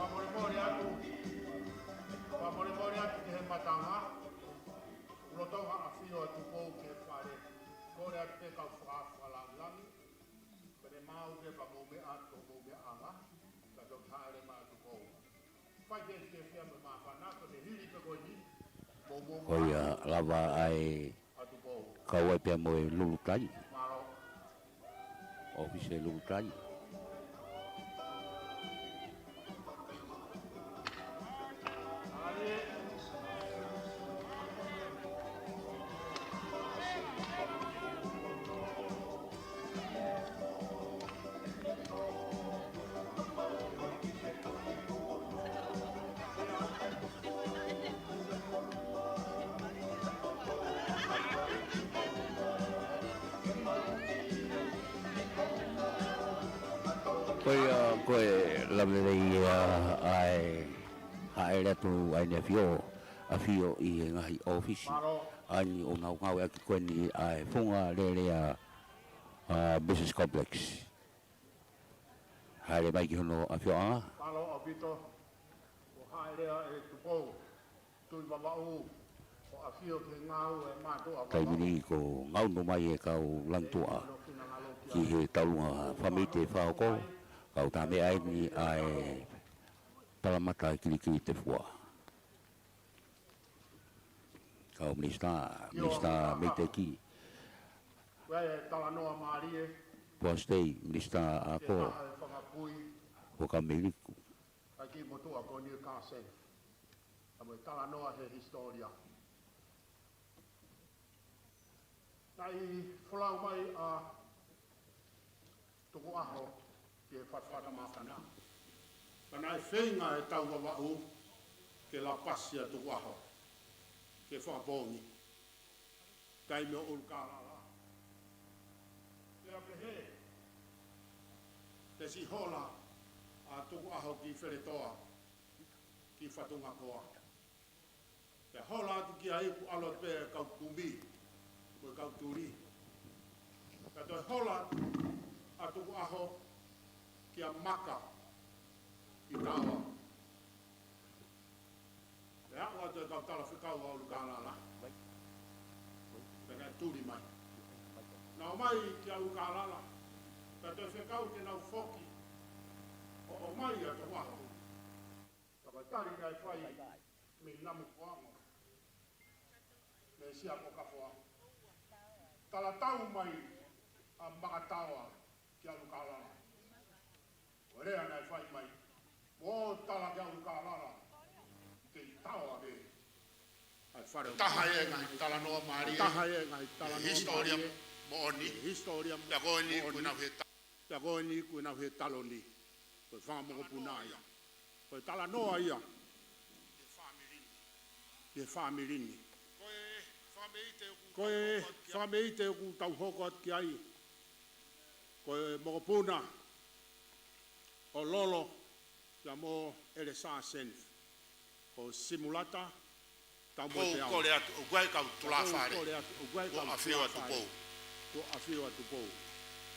Fakamolemole atu, fakamolemole atu ki he matanga. Lolotonga ʻafio ʻa Tupou ki he fale, kole atu pē kau fakaafe fakalangilangi, pea ne maau pē pea mou meʻa atu, mou meʻa anga, ka toki hāʻele mai ʻa Tupou. Fai pē fiefia mo māfana, ko e hili pē ko eni, mou, mou ko ia, lava ai, ʻa Tupou. Kau ai pea mo e Lulutai. Mālō. ʻŌfisi Lulutai. Ko ia, ko e lave lelei ia ʻa e hāʻele atu ʻa ʻEne ʻAfio, ʻafio ʻi he ngaahi ʻōfisi. Mālō. ʻa eni ʻoku nau ngāueʻaki ko eni ʻa e funga lele ʻa, ʻa Business Complex. Hāʻele mai ki hono ʻafioʻanga. Mālō ʻaupito, ʻo hāʻele ʻa e Tupou, Tuʻi Vavaʻu, ʻo ʻafio ki he ngāue mātuʻa Vavaʻu. Taimi ni kuo ngaunu mai e kau Langituʻa ki he taulunga fāmili te fakahoko, kau tā meʻa eni ʻa e Palamata Kilikilitefua. Kau Minisitā, Minisitā Meiteki. Ko e talanoa mālie. Puasitei, Minisitā Ako. Ko e taha e fanga kui. Ko Kameliku. ʻA e kiʻi motuʻa ko eni ʻa Carson. Ka mo e talanoa he hisitōlia. Naʻe folau mai ʻa Tukuʻaho ki he Fatafata Mākana. Ka naʻe feinga e tau Vavaʻu ke lapasi ʻa Tukuʻaho ke fakapoongi. Taimi ʻo ʻUlukālala. Pea pehē, te siʻi hola ʻa Tukuʻaho ki Feletoa, ki Fatungakoa. Pea hola atu ki ai kuo ʻalu pē kau kumi, mo e kau tuli. Pea toe hola ʻa Tukuʻaho kia Maka, ki Taoa. Pea aʻu atu e kau talafekau ʻa ʻUlukālala. Pea nau tuli mai. Nau ō mai kia ʻUlukālala. Pea toe fekau ke nau foki. ʻO ʻomai ʻa Tukuʻaho. Ka ko e tali naʻe fai mei Namukuanga, mei Siakokafoa. Talatau mai ʻa Makataoa kia ʻUlukālala. Ko e lea naʻe fai mai, mou tala kia ʻUlukālala, kei Taoa pē ʻa e fale. Taha e ngaahi talanoa mālie. Taha e ngaahi talanoa mālie. Hisitōlia moʻoni. Hisitōlia moʻoni. Pea ko eni kuo nau hē ta- Pea ko eni kuo nau hē taloni. Ko e fanga mokopuna ia. Ko e talanoa ia ki he fāmili ni. Ko e fakameʻite ʻoku tau hoko atu ki ai. Ko e mokopuna ʻo Lolo, ia mo ʻElesa Senfi. Ko Simulata Taumoepeau. Kole atu, ʻoku ʻi ai e kau tulāfale. Kole atu, ʻoku ʻi ai e kau tulāfale. Kuo ʻafio ʻa Tupou.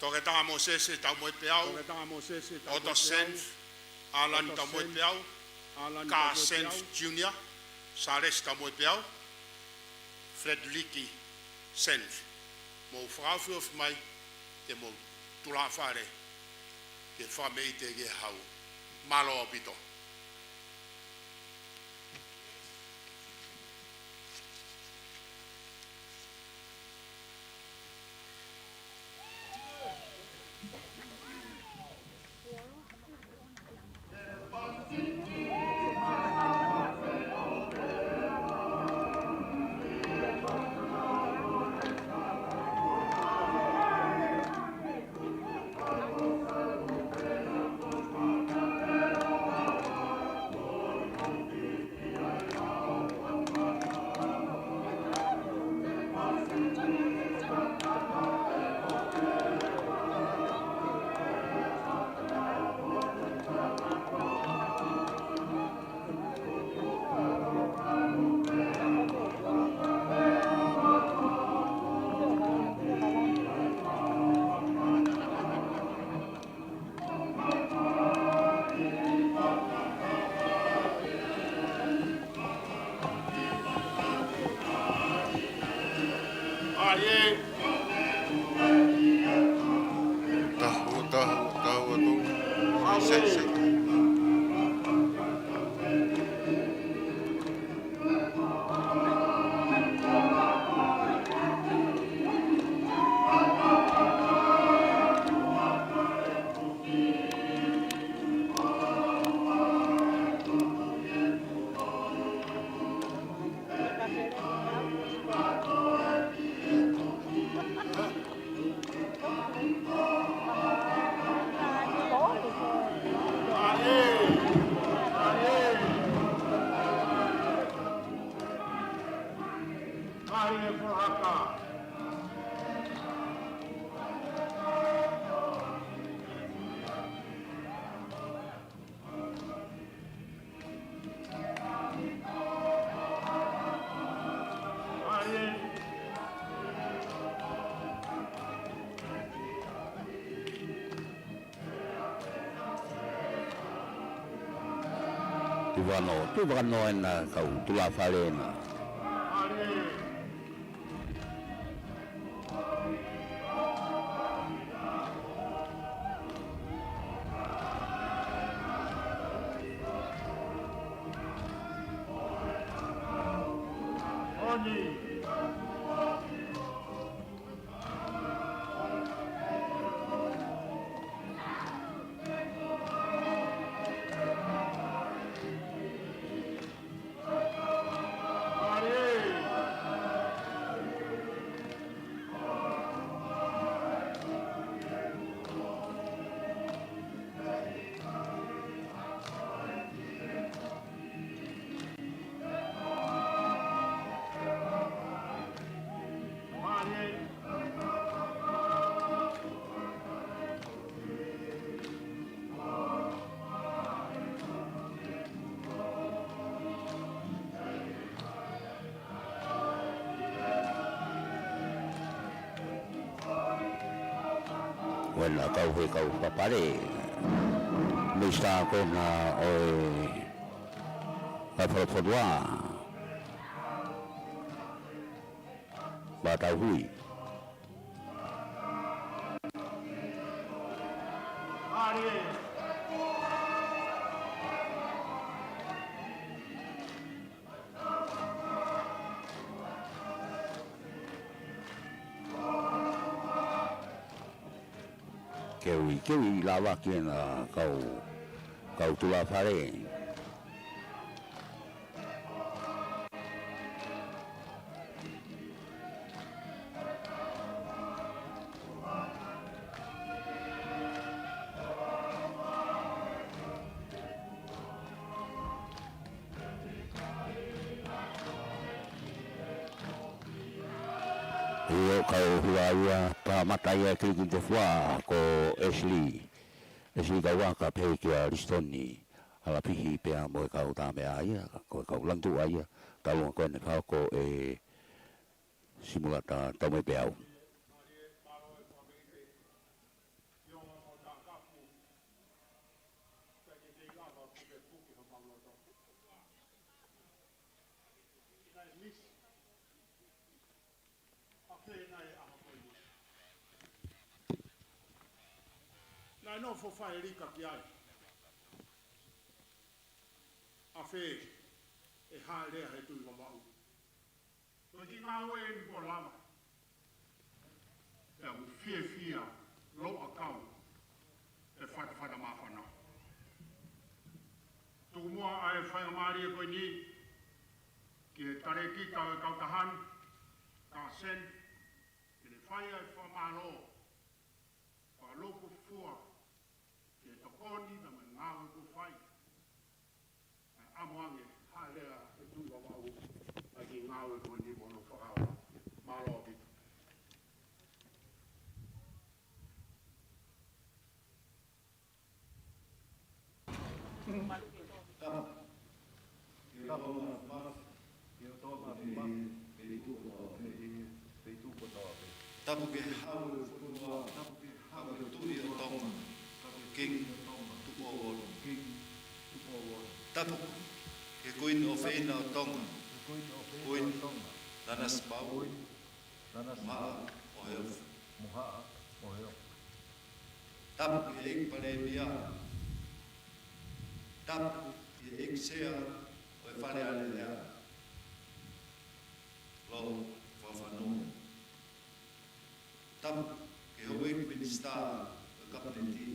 Toketā Mōsese Taumoepeau. Toketā Mōsese Taumoepeau. Otto Senfi, ʻAlani Taumoepeau. ʻAlani Taumoepeau. Kā Senfi Junior, Sālesi Taumoepeau, Fetiliki Senfi. Mou fakaofiofi mai, ke mou tulāfale, ke fakameʻite ki he hau. Mālō ʻaupito. Tuvano, tuvano ena kau tulafale ena. Ko ena kau he kau fakapale. Minisitā ko ena ʻo e Kau Fakafofonga. Matauhui. Kei, kei lava ke na kau, kau tulafale. ʻIo, kau hua ia, kamata ia e kiliki tefua ko Ashley. Ashley Kauaka pehē kia Lisitoni Halafihi pea mo e kau tā meʻa ia, ko e kau lantuʻa ia, talu ko ena fao ko e Simulata Taumepeau. Naʻe nofo Faelika ki ai. ʻAfē ʻe Haʻelea he Tuʻi Vavaʻu. Ko e kiʻi ngāue eni kuo lava. Pea ʻoku fiefia Louʻakau he fatafata māfana. Tuku muʻa ʻa e faingamālie ko eni ki he talēkita ʻo e kautaha ni, Kasen, ke ne fai ʻa e fakamālō fakalūkufua ki he tokoni pea mo e ngāue kuo fai. ʻAmo ange Haʻelea he Tuʻi Vavaʻu ʻa e kiʻi ngāue ko eni mo hono fakaʻaongaʻi. Mālō ʻaupito. Tapu. Tapu. Tapu ki he Hau ʻo e fonua, tapu ki he Hau ʻo e Tuʻi ʻo Tonga, Kingi Tupou Ono. Tapu ki he Kuini ʻofeina ʻo Tonga, Kuini Nanasipauʻu Muhaʻa ʻOheo. Tapu ki he ʻEiki Palēmia. Tapu ki he ʻEiki Sea ʻo e Fale Alea, Lord Fakafanua. Tapu ki he houʻeiki Minisitā ʻo e Kapineti.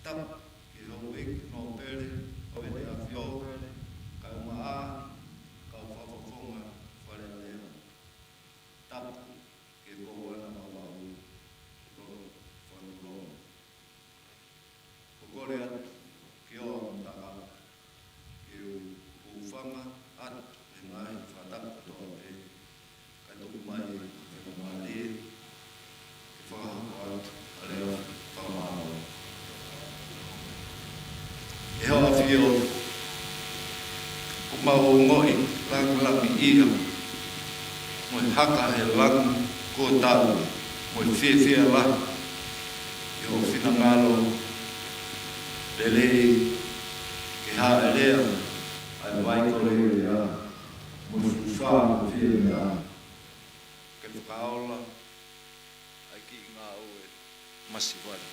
Tapu ki he houʻeiki Nōpele ʻo ʻEne ʻAfio, kaeʻumaʻā kau Fakafofonga Fale Alea. Tapu ki he Kōvana Vavaʻu, Lord Fakafanua. ʻOku ou kole atu ke ʻoua naʻa tau ke u hūfanga atu he ngaahi fakatapu kotoa pē, kae tuku mai e faingamālie ke fakahoko atu ʻa e lea fakamālō. ʻE Hoʻo ʻAfio, ʻoku mau ongoʻi langilangiʻia mo e haka he langi kuo tau, mo e fiefia lahi ʻi hoʻo finangalo lelei ke Haʻelea ʻa e vai ko e lea, mo e fufanga ko e fiemea. Ke fakaola ʻa e kiʻi ngāue masiva ni.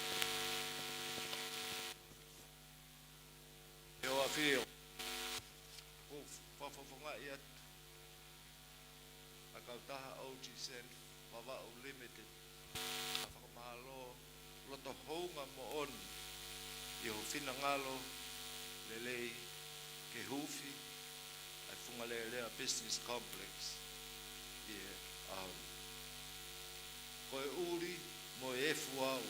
ʻE ʻAfio, ʻoku ou fakafofongaʻi atu ʻa e kautaha O G Zen Vavaʻu Limited ʻa e fakamālō loto houngaʻia moʻoni ʻi hoʻo finangalo lelei ke huufi ʻa e Funga Lelea Business Complex ʻi he ʻaho ni. Ko e ʻuli mo e efu au.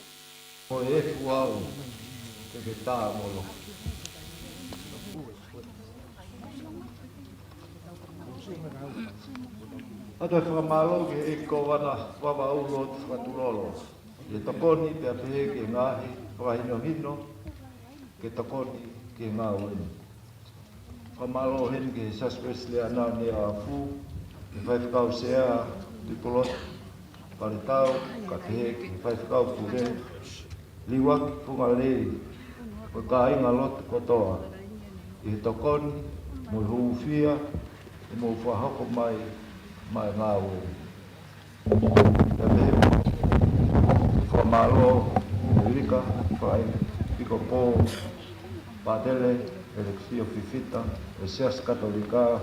Ko e efu au. Ke ke tā molo. ʻOatu e fakamālō ki he ʻEiki Kōvana Vavaʻu Lord Fakatulolo ʻi he tokoni pea pehē ki he ngaahi fakahinohino ke tokoni ki he ngāue ni. Fakamālō heni ki he Siasi Uēsiliana Nea Afu, ki he Faifekau Sea Tuʻipulotu Paletau, kae pehē ki he Faifekau Pule Liuaki Fungalei, mo e kāingalotu kotoa ʻi he tokoni mo e hūfia ʻemau fakahoko mai ʻa e ngāue ni. Pea pehē foki e fakamālō ki he Lika Fakaʻepisikopo Pātele ʻElekisio Fifita ʻo e Siasi Katolika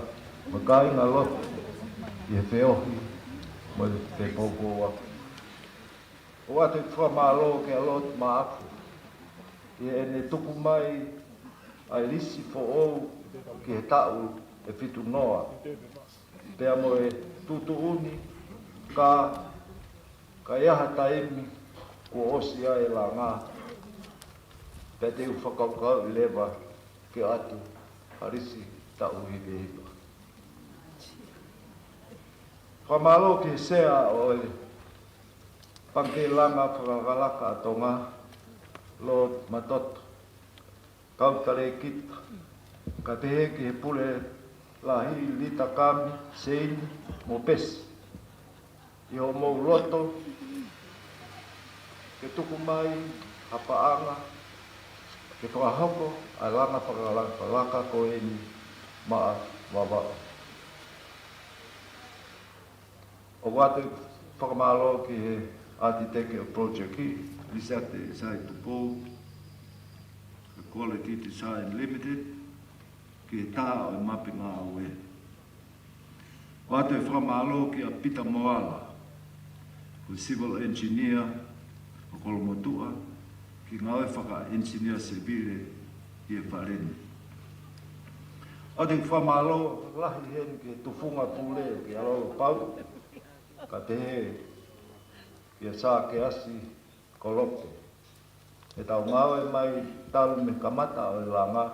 mo e kāingalotu ʻi he feohi mo e fepoupouaki. ʻOatu e fakamālō kia Lord Maʻafu ʻi heʻene tuku mai ʻa e lisi foʻou ki he taʻu ʻe fitu noa, pea mo e tuʻutuʻuni ka, ka ʻi ai ha taimi kuo ʻosi ai e langa, pea te u fakakaukauʻi leva ke ʻoatu ha lisi taʻu hivahiva. Fakamālō ki he Sea ʻo e Pangikē Langa Fakalakalaka ʻa Tonga, Lord Matoto Kautalekita, kae pehē ki he Pule Lahi Lita Kami Seini mo Pesi, ʻi hoʻomou loto ke tuku mai ha paʻanga ke fakahoko ʻa e langa fakalakalaka ko eni maʻa Vavaʻu. ʻOatu e fakamālō ki he ʻAtiteke ʻo e project, Lisate Saitupou, Quality Design Limited, ki he tā ʻo e mape ngāue. ʻOatu e fakamālō kia Pita Moala, ko e civil engineer ʻo Kolomotuʻa, ki he ngāue fakaʻenisinia sēvile ʻi he fale ni. ʻOatu e fakamālō lahi heni ki he Tufunga Pule, kia Lolo Pau, kae pehē kia Sākeasi Kolope, ʻetau ngāue mai talu mei he kamata ʻo e langa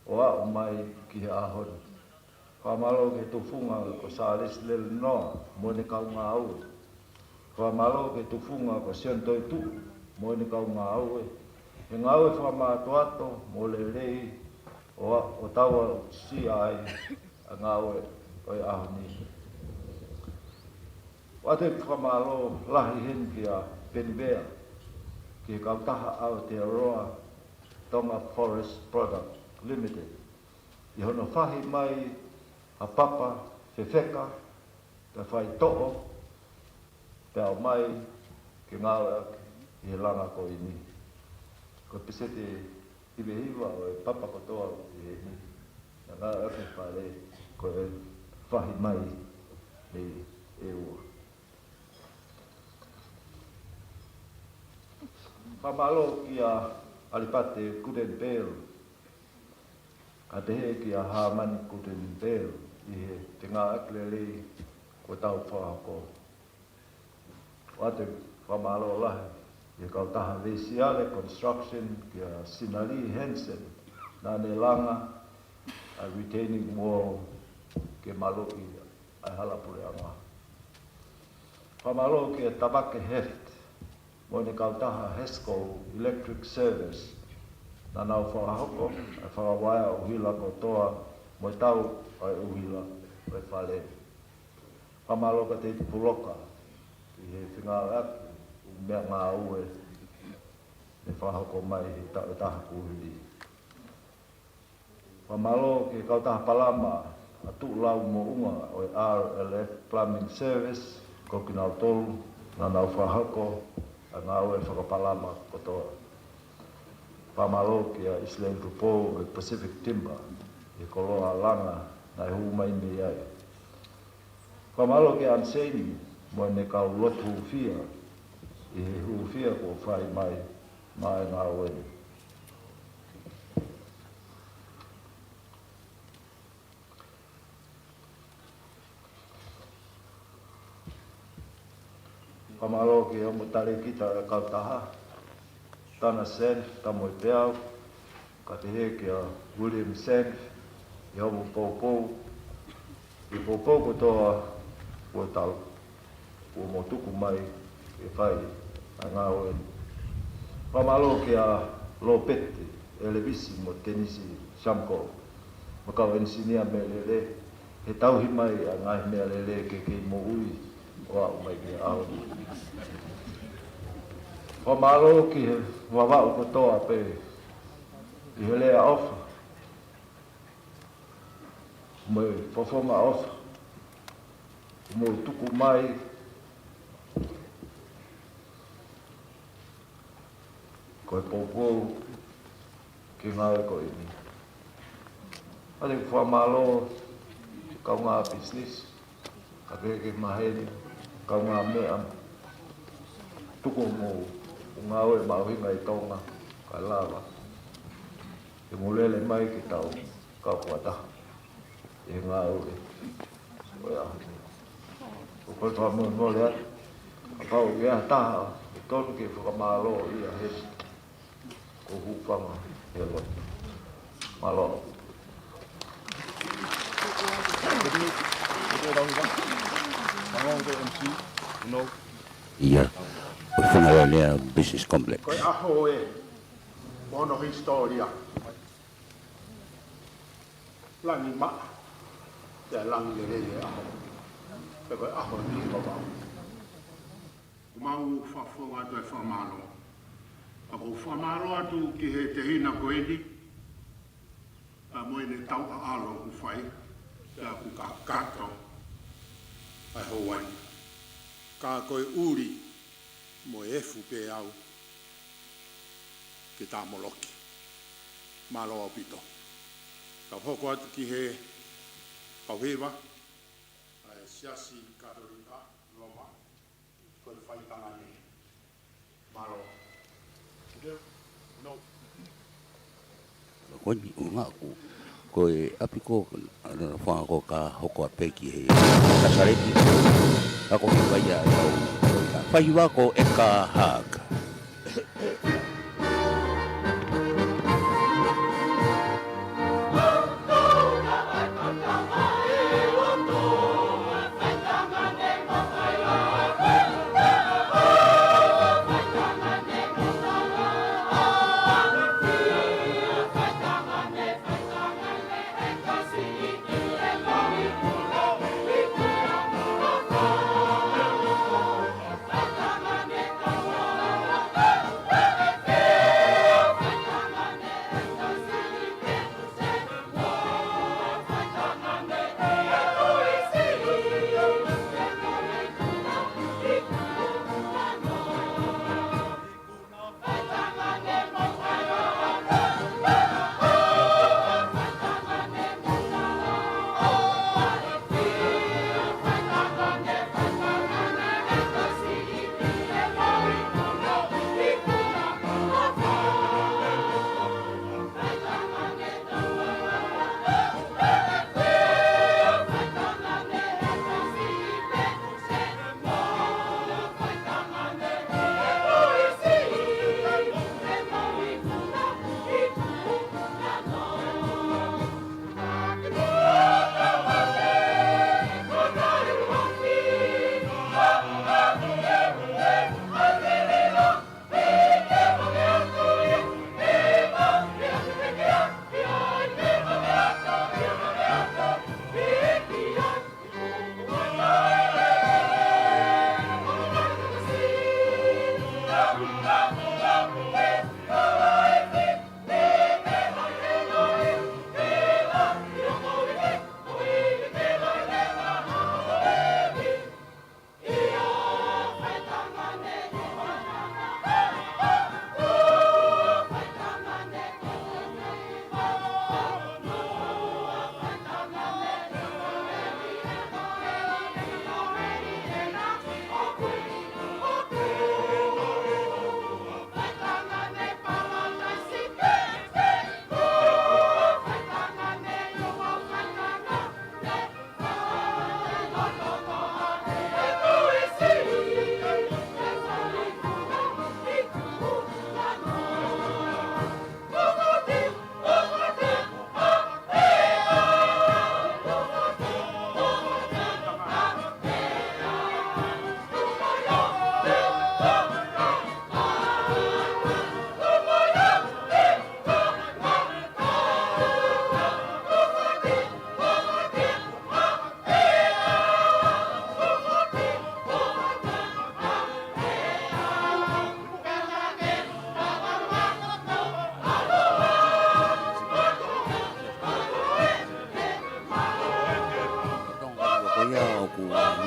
ʻo aʻu mai ki he ʻaho ni. Fakamālō ki he Tufunga ko Sālesi Lelenoa mo ʻene kau ngāue. Fakamālō ki he Tufunga ko Sione Toetuʻu mo ʻene kau ngāue he ngāue fakamātoato mo lelei ʻo, ʻo tau aʻusia ai ʻa e ngāue ʻo e ʻaho ni. ʻOatu e fakamālō lahi heni kia Penivea, ki he kautaha Aotearoa Tonga Forest Product Limited, ʻi hono fahi mai ha papa fefeka pea faitoʻo pea ʻomai ke ngāueʻaki ʻi he langa ko eni. Ko e peseti hivahiva ʻo e papa kotoa ʻi heni naʻe ngāueʻaki he fale ko e fahi mai mei ʻEua. Fakamālō kia ʻAlipate Kutenipelu, kae pehē kia Hāmani Kutenipelu ʻi he ngāue lelei kuo tau fakahoko. ʻOatu e fakamālō lahi ki he kautaha Veisiale Construction, kia Sinali Hansen, naʻá ne langa ʻa e retaining wall ke maluʻi ʻa e hala puleʻanga. Fakamālō kia Tavake Heft mo ʻene kautaha Hesco Electric Service, naʻa nau fakahoko ʻa e fakavaea ʻuhila kotoa mo e tau ʻa e ʻuhila ʻo e fale. Fakamālō kia Teitu Puloka ʻi he fengāueʻaki ʻū meʻangāue ne fakahoko mai he taʻu ʻe taha kuo hili. Fakamālō ki he kautaha palama ʻa Tuʻulau Moʻunga ʻo e R L F Plumbing Service, ko kinautolu naʻa nau fakahoko ʻa e ngāue fakapalama kotoa. Fakamālō kia Isileli Tupou ʻo e Pacific Timber ʻi he koloa langa naʻe hū mai mei ai. Fakamālō kia Anseini mo ʻene kau lotu hūfia ʻi he hūfia kuo fai mai maʻa e ngāue ni. Fakamālō ki he ongo talēkita ʻo e kautaha, Tana Sen Tamoepeau, kae pehē kia William Sen, ʻi hoʻomo poupou, ʻi he poupou kotoa kuo tau, kuo mo tuku mai ke fai ʻa e ngāue ni. Fakamālō kia Lopeti ʻElevisi mo Tenisi Samko, mo e kau ʻenisinia meʻalele, he tauhi mai ʻa e ngaahi meʻalele ke kei moʻui ʻo aʻu mai ki he ʻaho ni. Fakamālō ki he Vavaʻu kotoa pē ʻi he lea ʻofa mo e fofonga ʻofa kuo mou tuku mai ko e poupou ki he ngāue ko eni. ʻA ia ʻoku fakamālō ki he kaungā business, kae pehē ki he maheni, kaungāmeʻa, tuku hoʻomou ngāue mahuʻinga ʻi Tonga, kae lava ke mou lele mai ke tau kau fakataha ʻi he ngāue ʻo e ʻaho ni. ʻOku ou fakamolemole atu, kapau ʻoku ʻi ai ha taha ʻe tonu ke fakamālōʻia heni, ko e hūfanga he loto. Mālō. ʻIa, ʻo e Funga Lelea Business Complex. Ko e ʻaho ē, ko hono hisitōlia. Langi maʻa, pea langi lelei e ʻaho. Pea ko e ʻaho ni ʻoku mau, ʻoku mau fakafofonga atu e fakamālō. Pea ʻoku ou fakamālō atu ki he tehina ko eni, pea mo ʻene tauʻaʻalo ʻoku fai, pea ʻoku kakato ʻa e houa ni. Ka ko e ʻuli mo e efu pē au ke tāmoloki. Mālō ʻaupito. Kau hoko atu ki he kau hiva ʻa e Siasi Katolika Loma, ko e faitanga ni. Mālō. Ko eni, ʻuhinga ʻoku, ko e ʻapi ko, ʻa e fanga ko ka hoko ʻa pē ki he Nasaleti. Ka ko e hiva ia ʻa e kau, kau hiva ko e ka haka.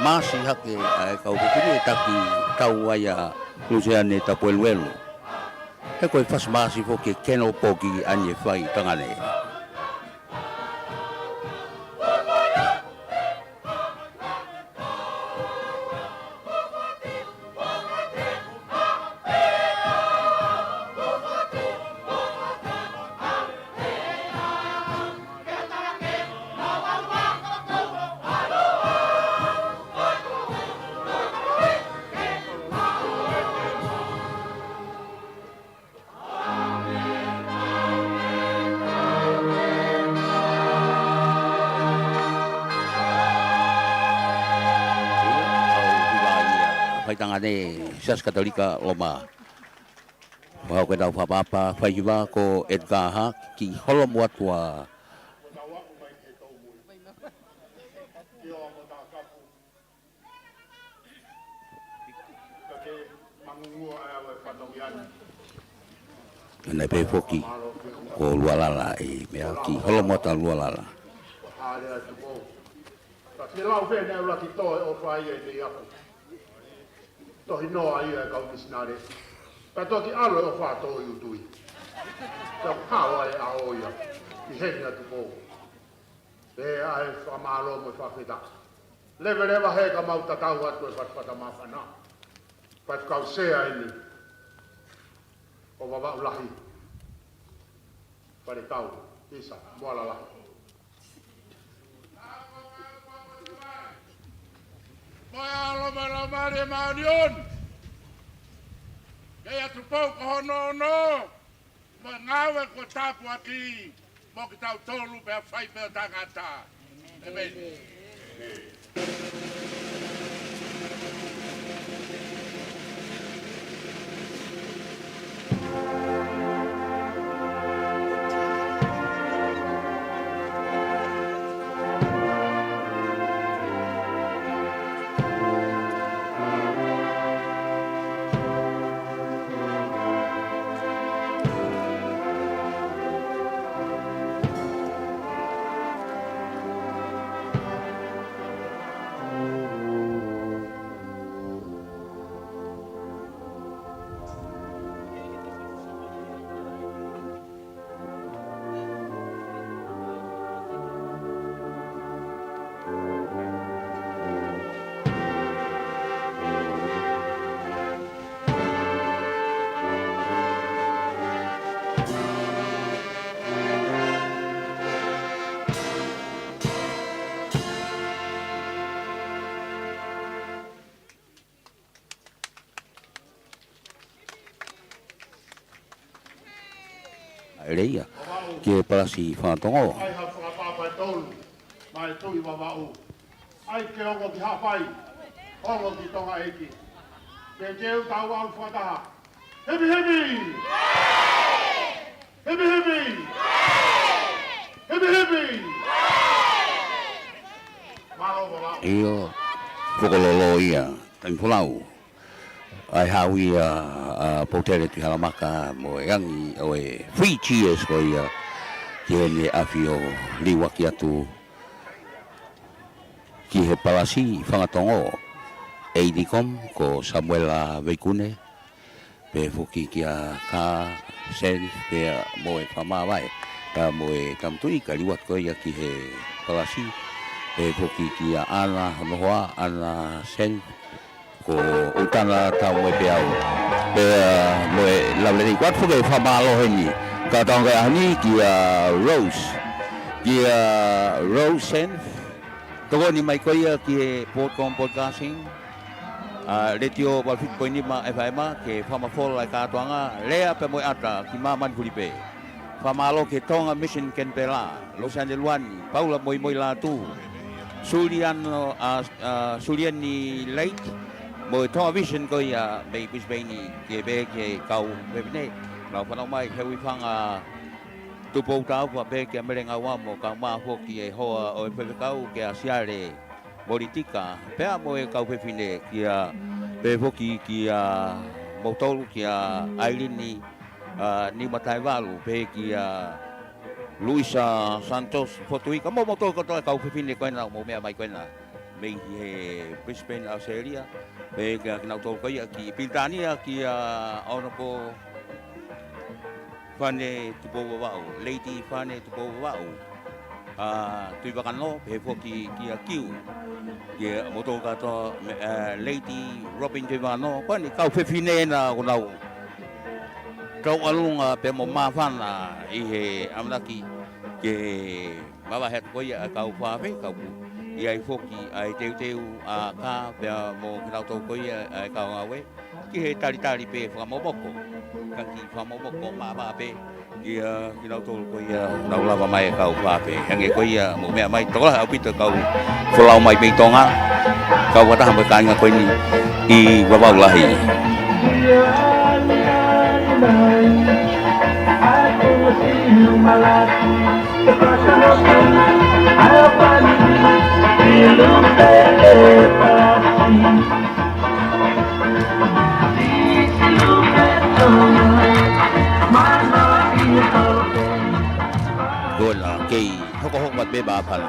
Maasi hake ʻa e kau fefine, taki tau ai ʻa Luseane Tapueluelu. He ko e fasi maasi foki e keno poki ʻa eni e fai tangane. Fai tangane Siasi Katolika Loma. Mau ke tau fakaʻapaʻapa, fai hiva ko Edgar Hart, Kiʻi Holomotuʻa. Naʻe pehē foki ko Lualala ʻi he meʻa, Kiʻi Holomotuʻa Lualala. Ka ke lau fē ne ʻuluaki toe ʻofa ia ʻi he aku. Tohi noa ia e kau misinale. Pea toki ʻalu e ʻofa tō ʻi ʻUtui. Pea hao ai e ʻao ia ʻi heni atu pō. Pea ʻai e fakamālō mo e fakafetaʻi. Leveleva he ka mau tatau atu e fatafata māfana. Faifekau Sea eni ʻo Vavaʻu Lahi. Faletau, Isa, Moala Lahi. Mo e ʻAlo mo e Laumālie Māʻoniʻoni. Kei atu pau ko hono ono. Mo e ngāue kuo tāpuaki mo kitautolu pea fai pē ʻo taʻengata. ʻĒmeni. ʻAle ia ki he palasi Fakatongo. ʻAi ha fakapapa e tolu, mai Tuʻi Vavaʻu. ʻAi ke ongo ki Haʻapai, ongo ki Tonga ʻEiki. Ke ke u tau au fakataha. Hipi hipi! Hipi hipi! Hipi hipi! Mālō Vavaʻu. ʻIo, fokololo ia, taimi folau. ʻAi hau ia, ʻa Poutele Tuʻihalamaka mo e angi ʻo e three cheers ko ia ki heʻene ʻafio liuaki atu ki he palasi Fakatongo. ʻEiki Kom ko Samuela Veikune, pehē foki kia Ka Sen, pea mo e fakamāvae, pea mo e tama tuʻi ka liuaki ko ia ki he palasi, pehē foki kia ʻAna Nohoa, ʻAna Sen, ko ʻUtana Taumoepeau. Pea mo e lavelei kuat foki e fakamālō heni. Ka tau ngaahi ʻaho ni kia Rose. Kia Rose Sen. Tokoni mai ko ia ki he Broadcom Broadcasting. ʻA, Letiō valu fitu poini nima F M ke fakamafola e kātoanga, lea pea mo e ʻata ki māmani fulipē. Fakamālō ki he Tonga Mission Kenipela, Losiane Luani, Paula Moimoi Lātū, Suliano, ʻa, ʻa, Suliani Lake, mo e Tonga Vision ko ia mei Brisbane, ke pehē ki he kau fefine, nau fanongo mai, Heuifanga Tupou Taufa, pehē kia Mele Ngaua mo kau mā foki e hoa ʻo e faifekau kia Siale Molitika, pea mo e kau fefine kia, pehē foki kia moutolu kia ʻAilini, ʻa, Nimataevalu, pehē kia Luisa Santos Fotuika, mo moutolu kotoa e kau fefine ko ena, mou meʻa mai ko ena. pē ʻi he Brisbane, Australia, pea kia kinautolu ko ia ki Pilitānia kia Honourable Fane Tupou Vavaʻu, Lady Fane Tupou Vavaʻu, ʻa Tuʻivakanō, pehē foki kia Kiu, kia moutolu kātoa, me, ʻa, Lady Robin Tuʻivakanō, ko eni kau fefine na ʻoku nau tauʻolunga pea mo māfana ʻi he ʻamanaki ke mavahe atu ko ia ʻa e kau fāfe, kau pu. ʻI ai foki ʻa e teuteu ʻa Kā pea mo kinautolu ko ia ʻa e kau ngāue ki he talitali pē fakamomoko. Ka ki fakamomoko māvae pē kia kinautolu ko ia nau lava mai e kau fāfe. Hangē ko ia mou meʻa mai, tokolahi ʻaupito kau folau mai mei Tonga, kau fakataha mo e kāinga ko eni ʻi Vavaʻu Lahi. Kole, kei hokohoko mai pē māfana.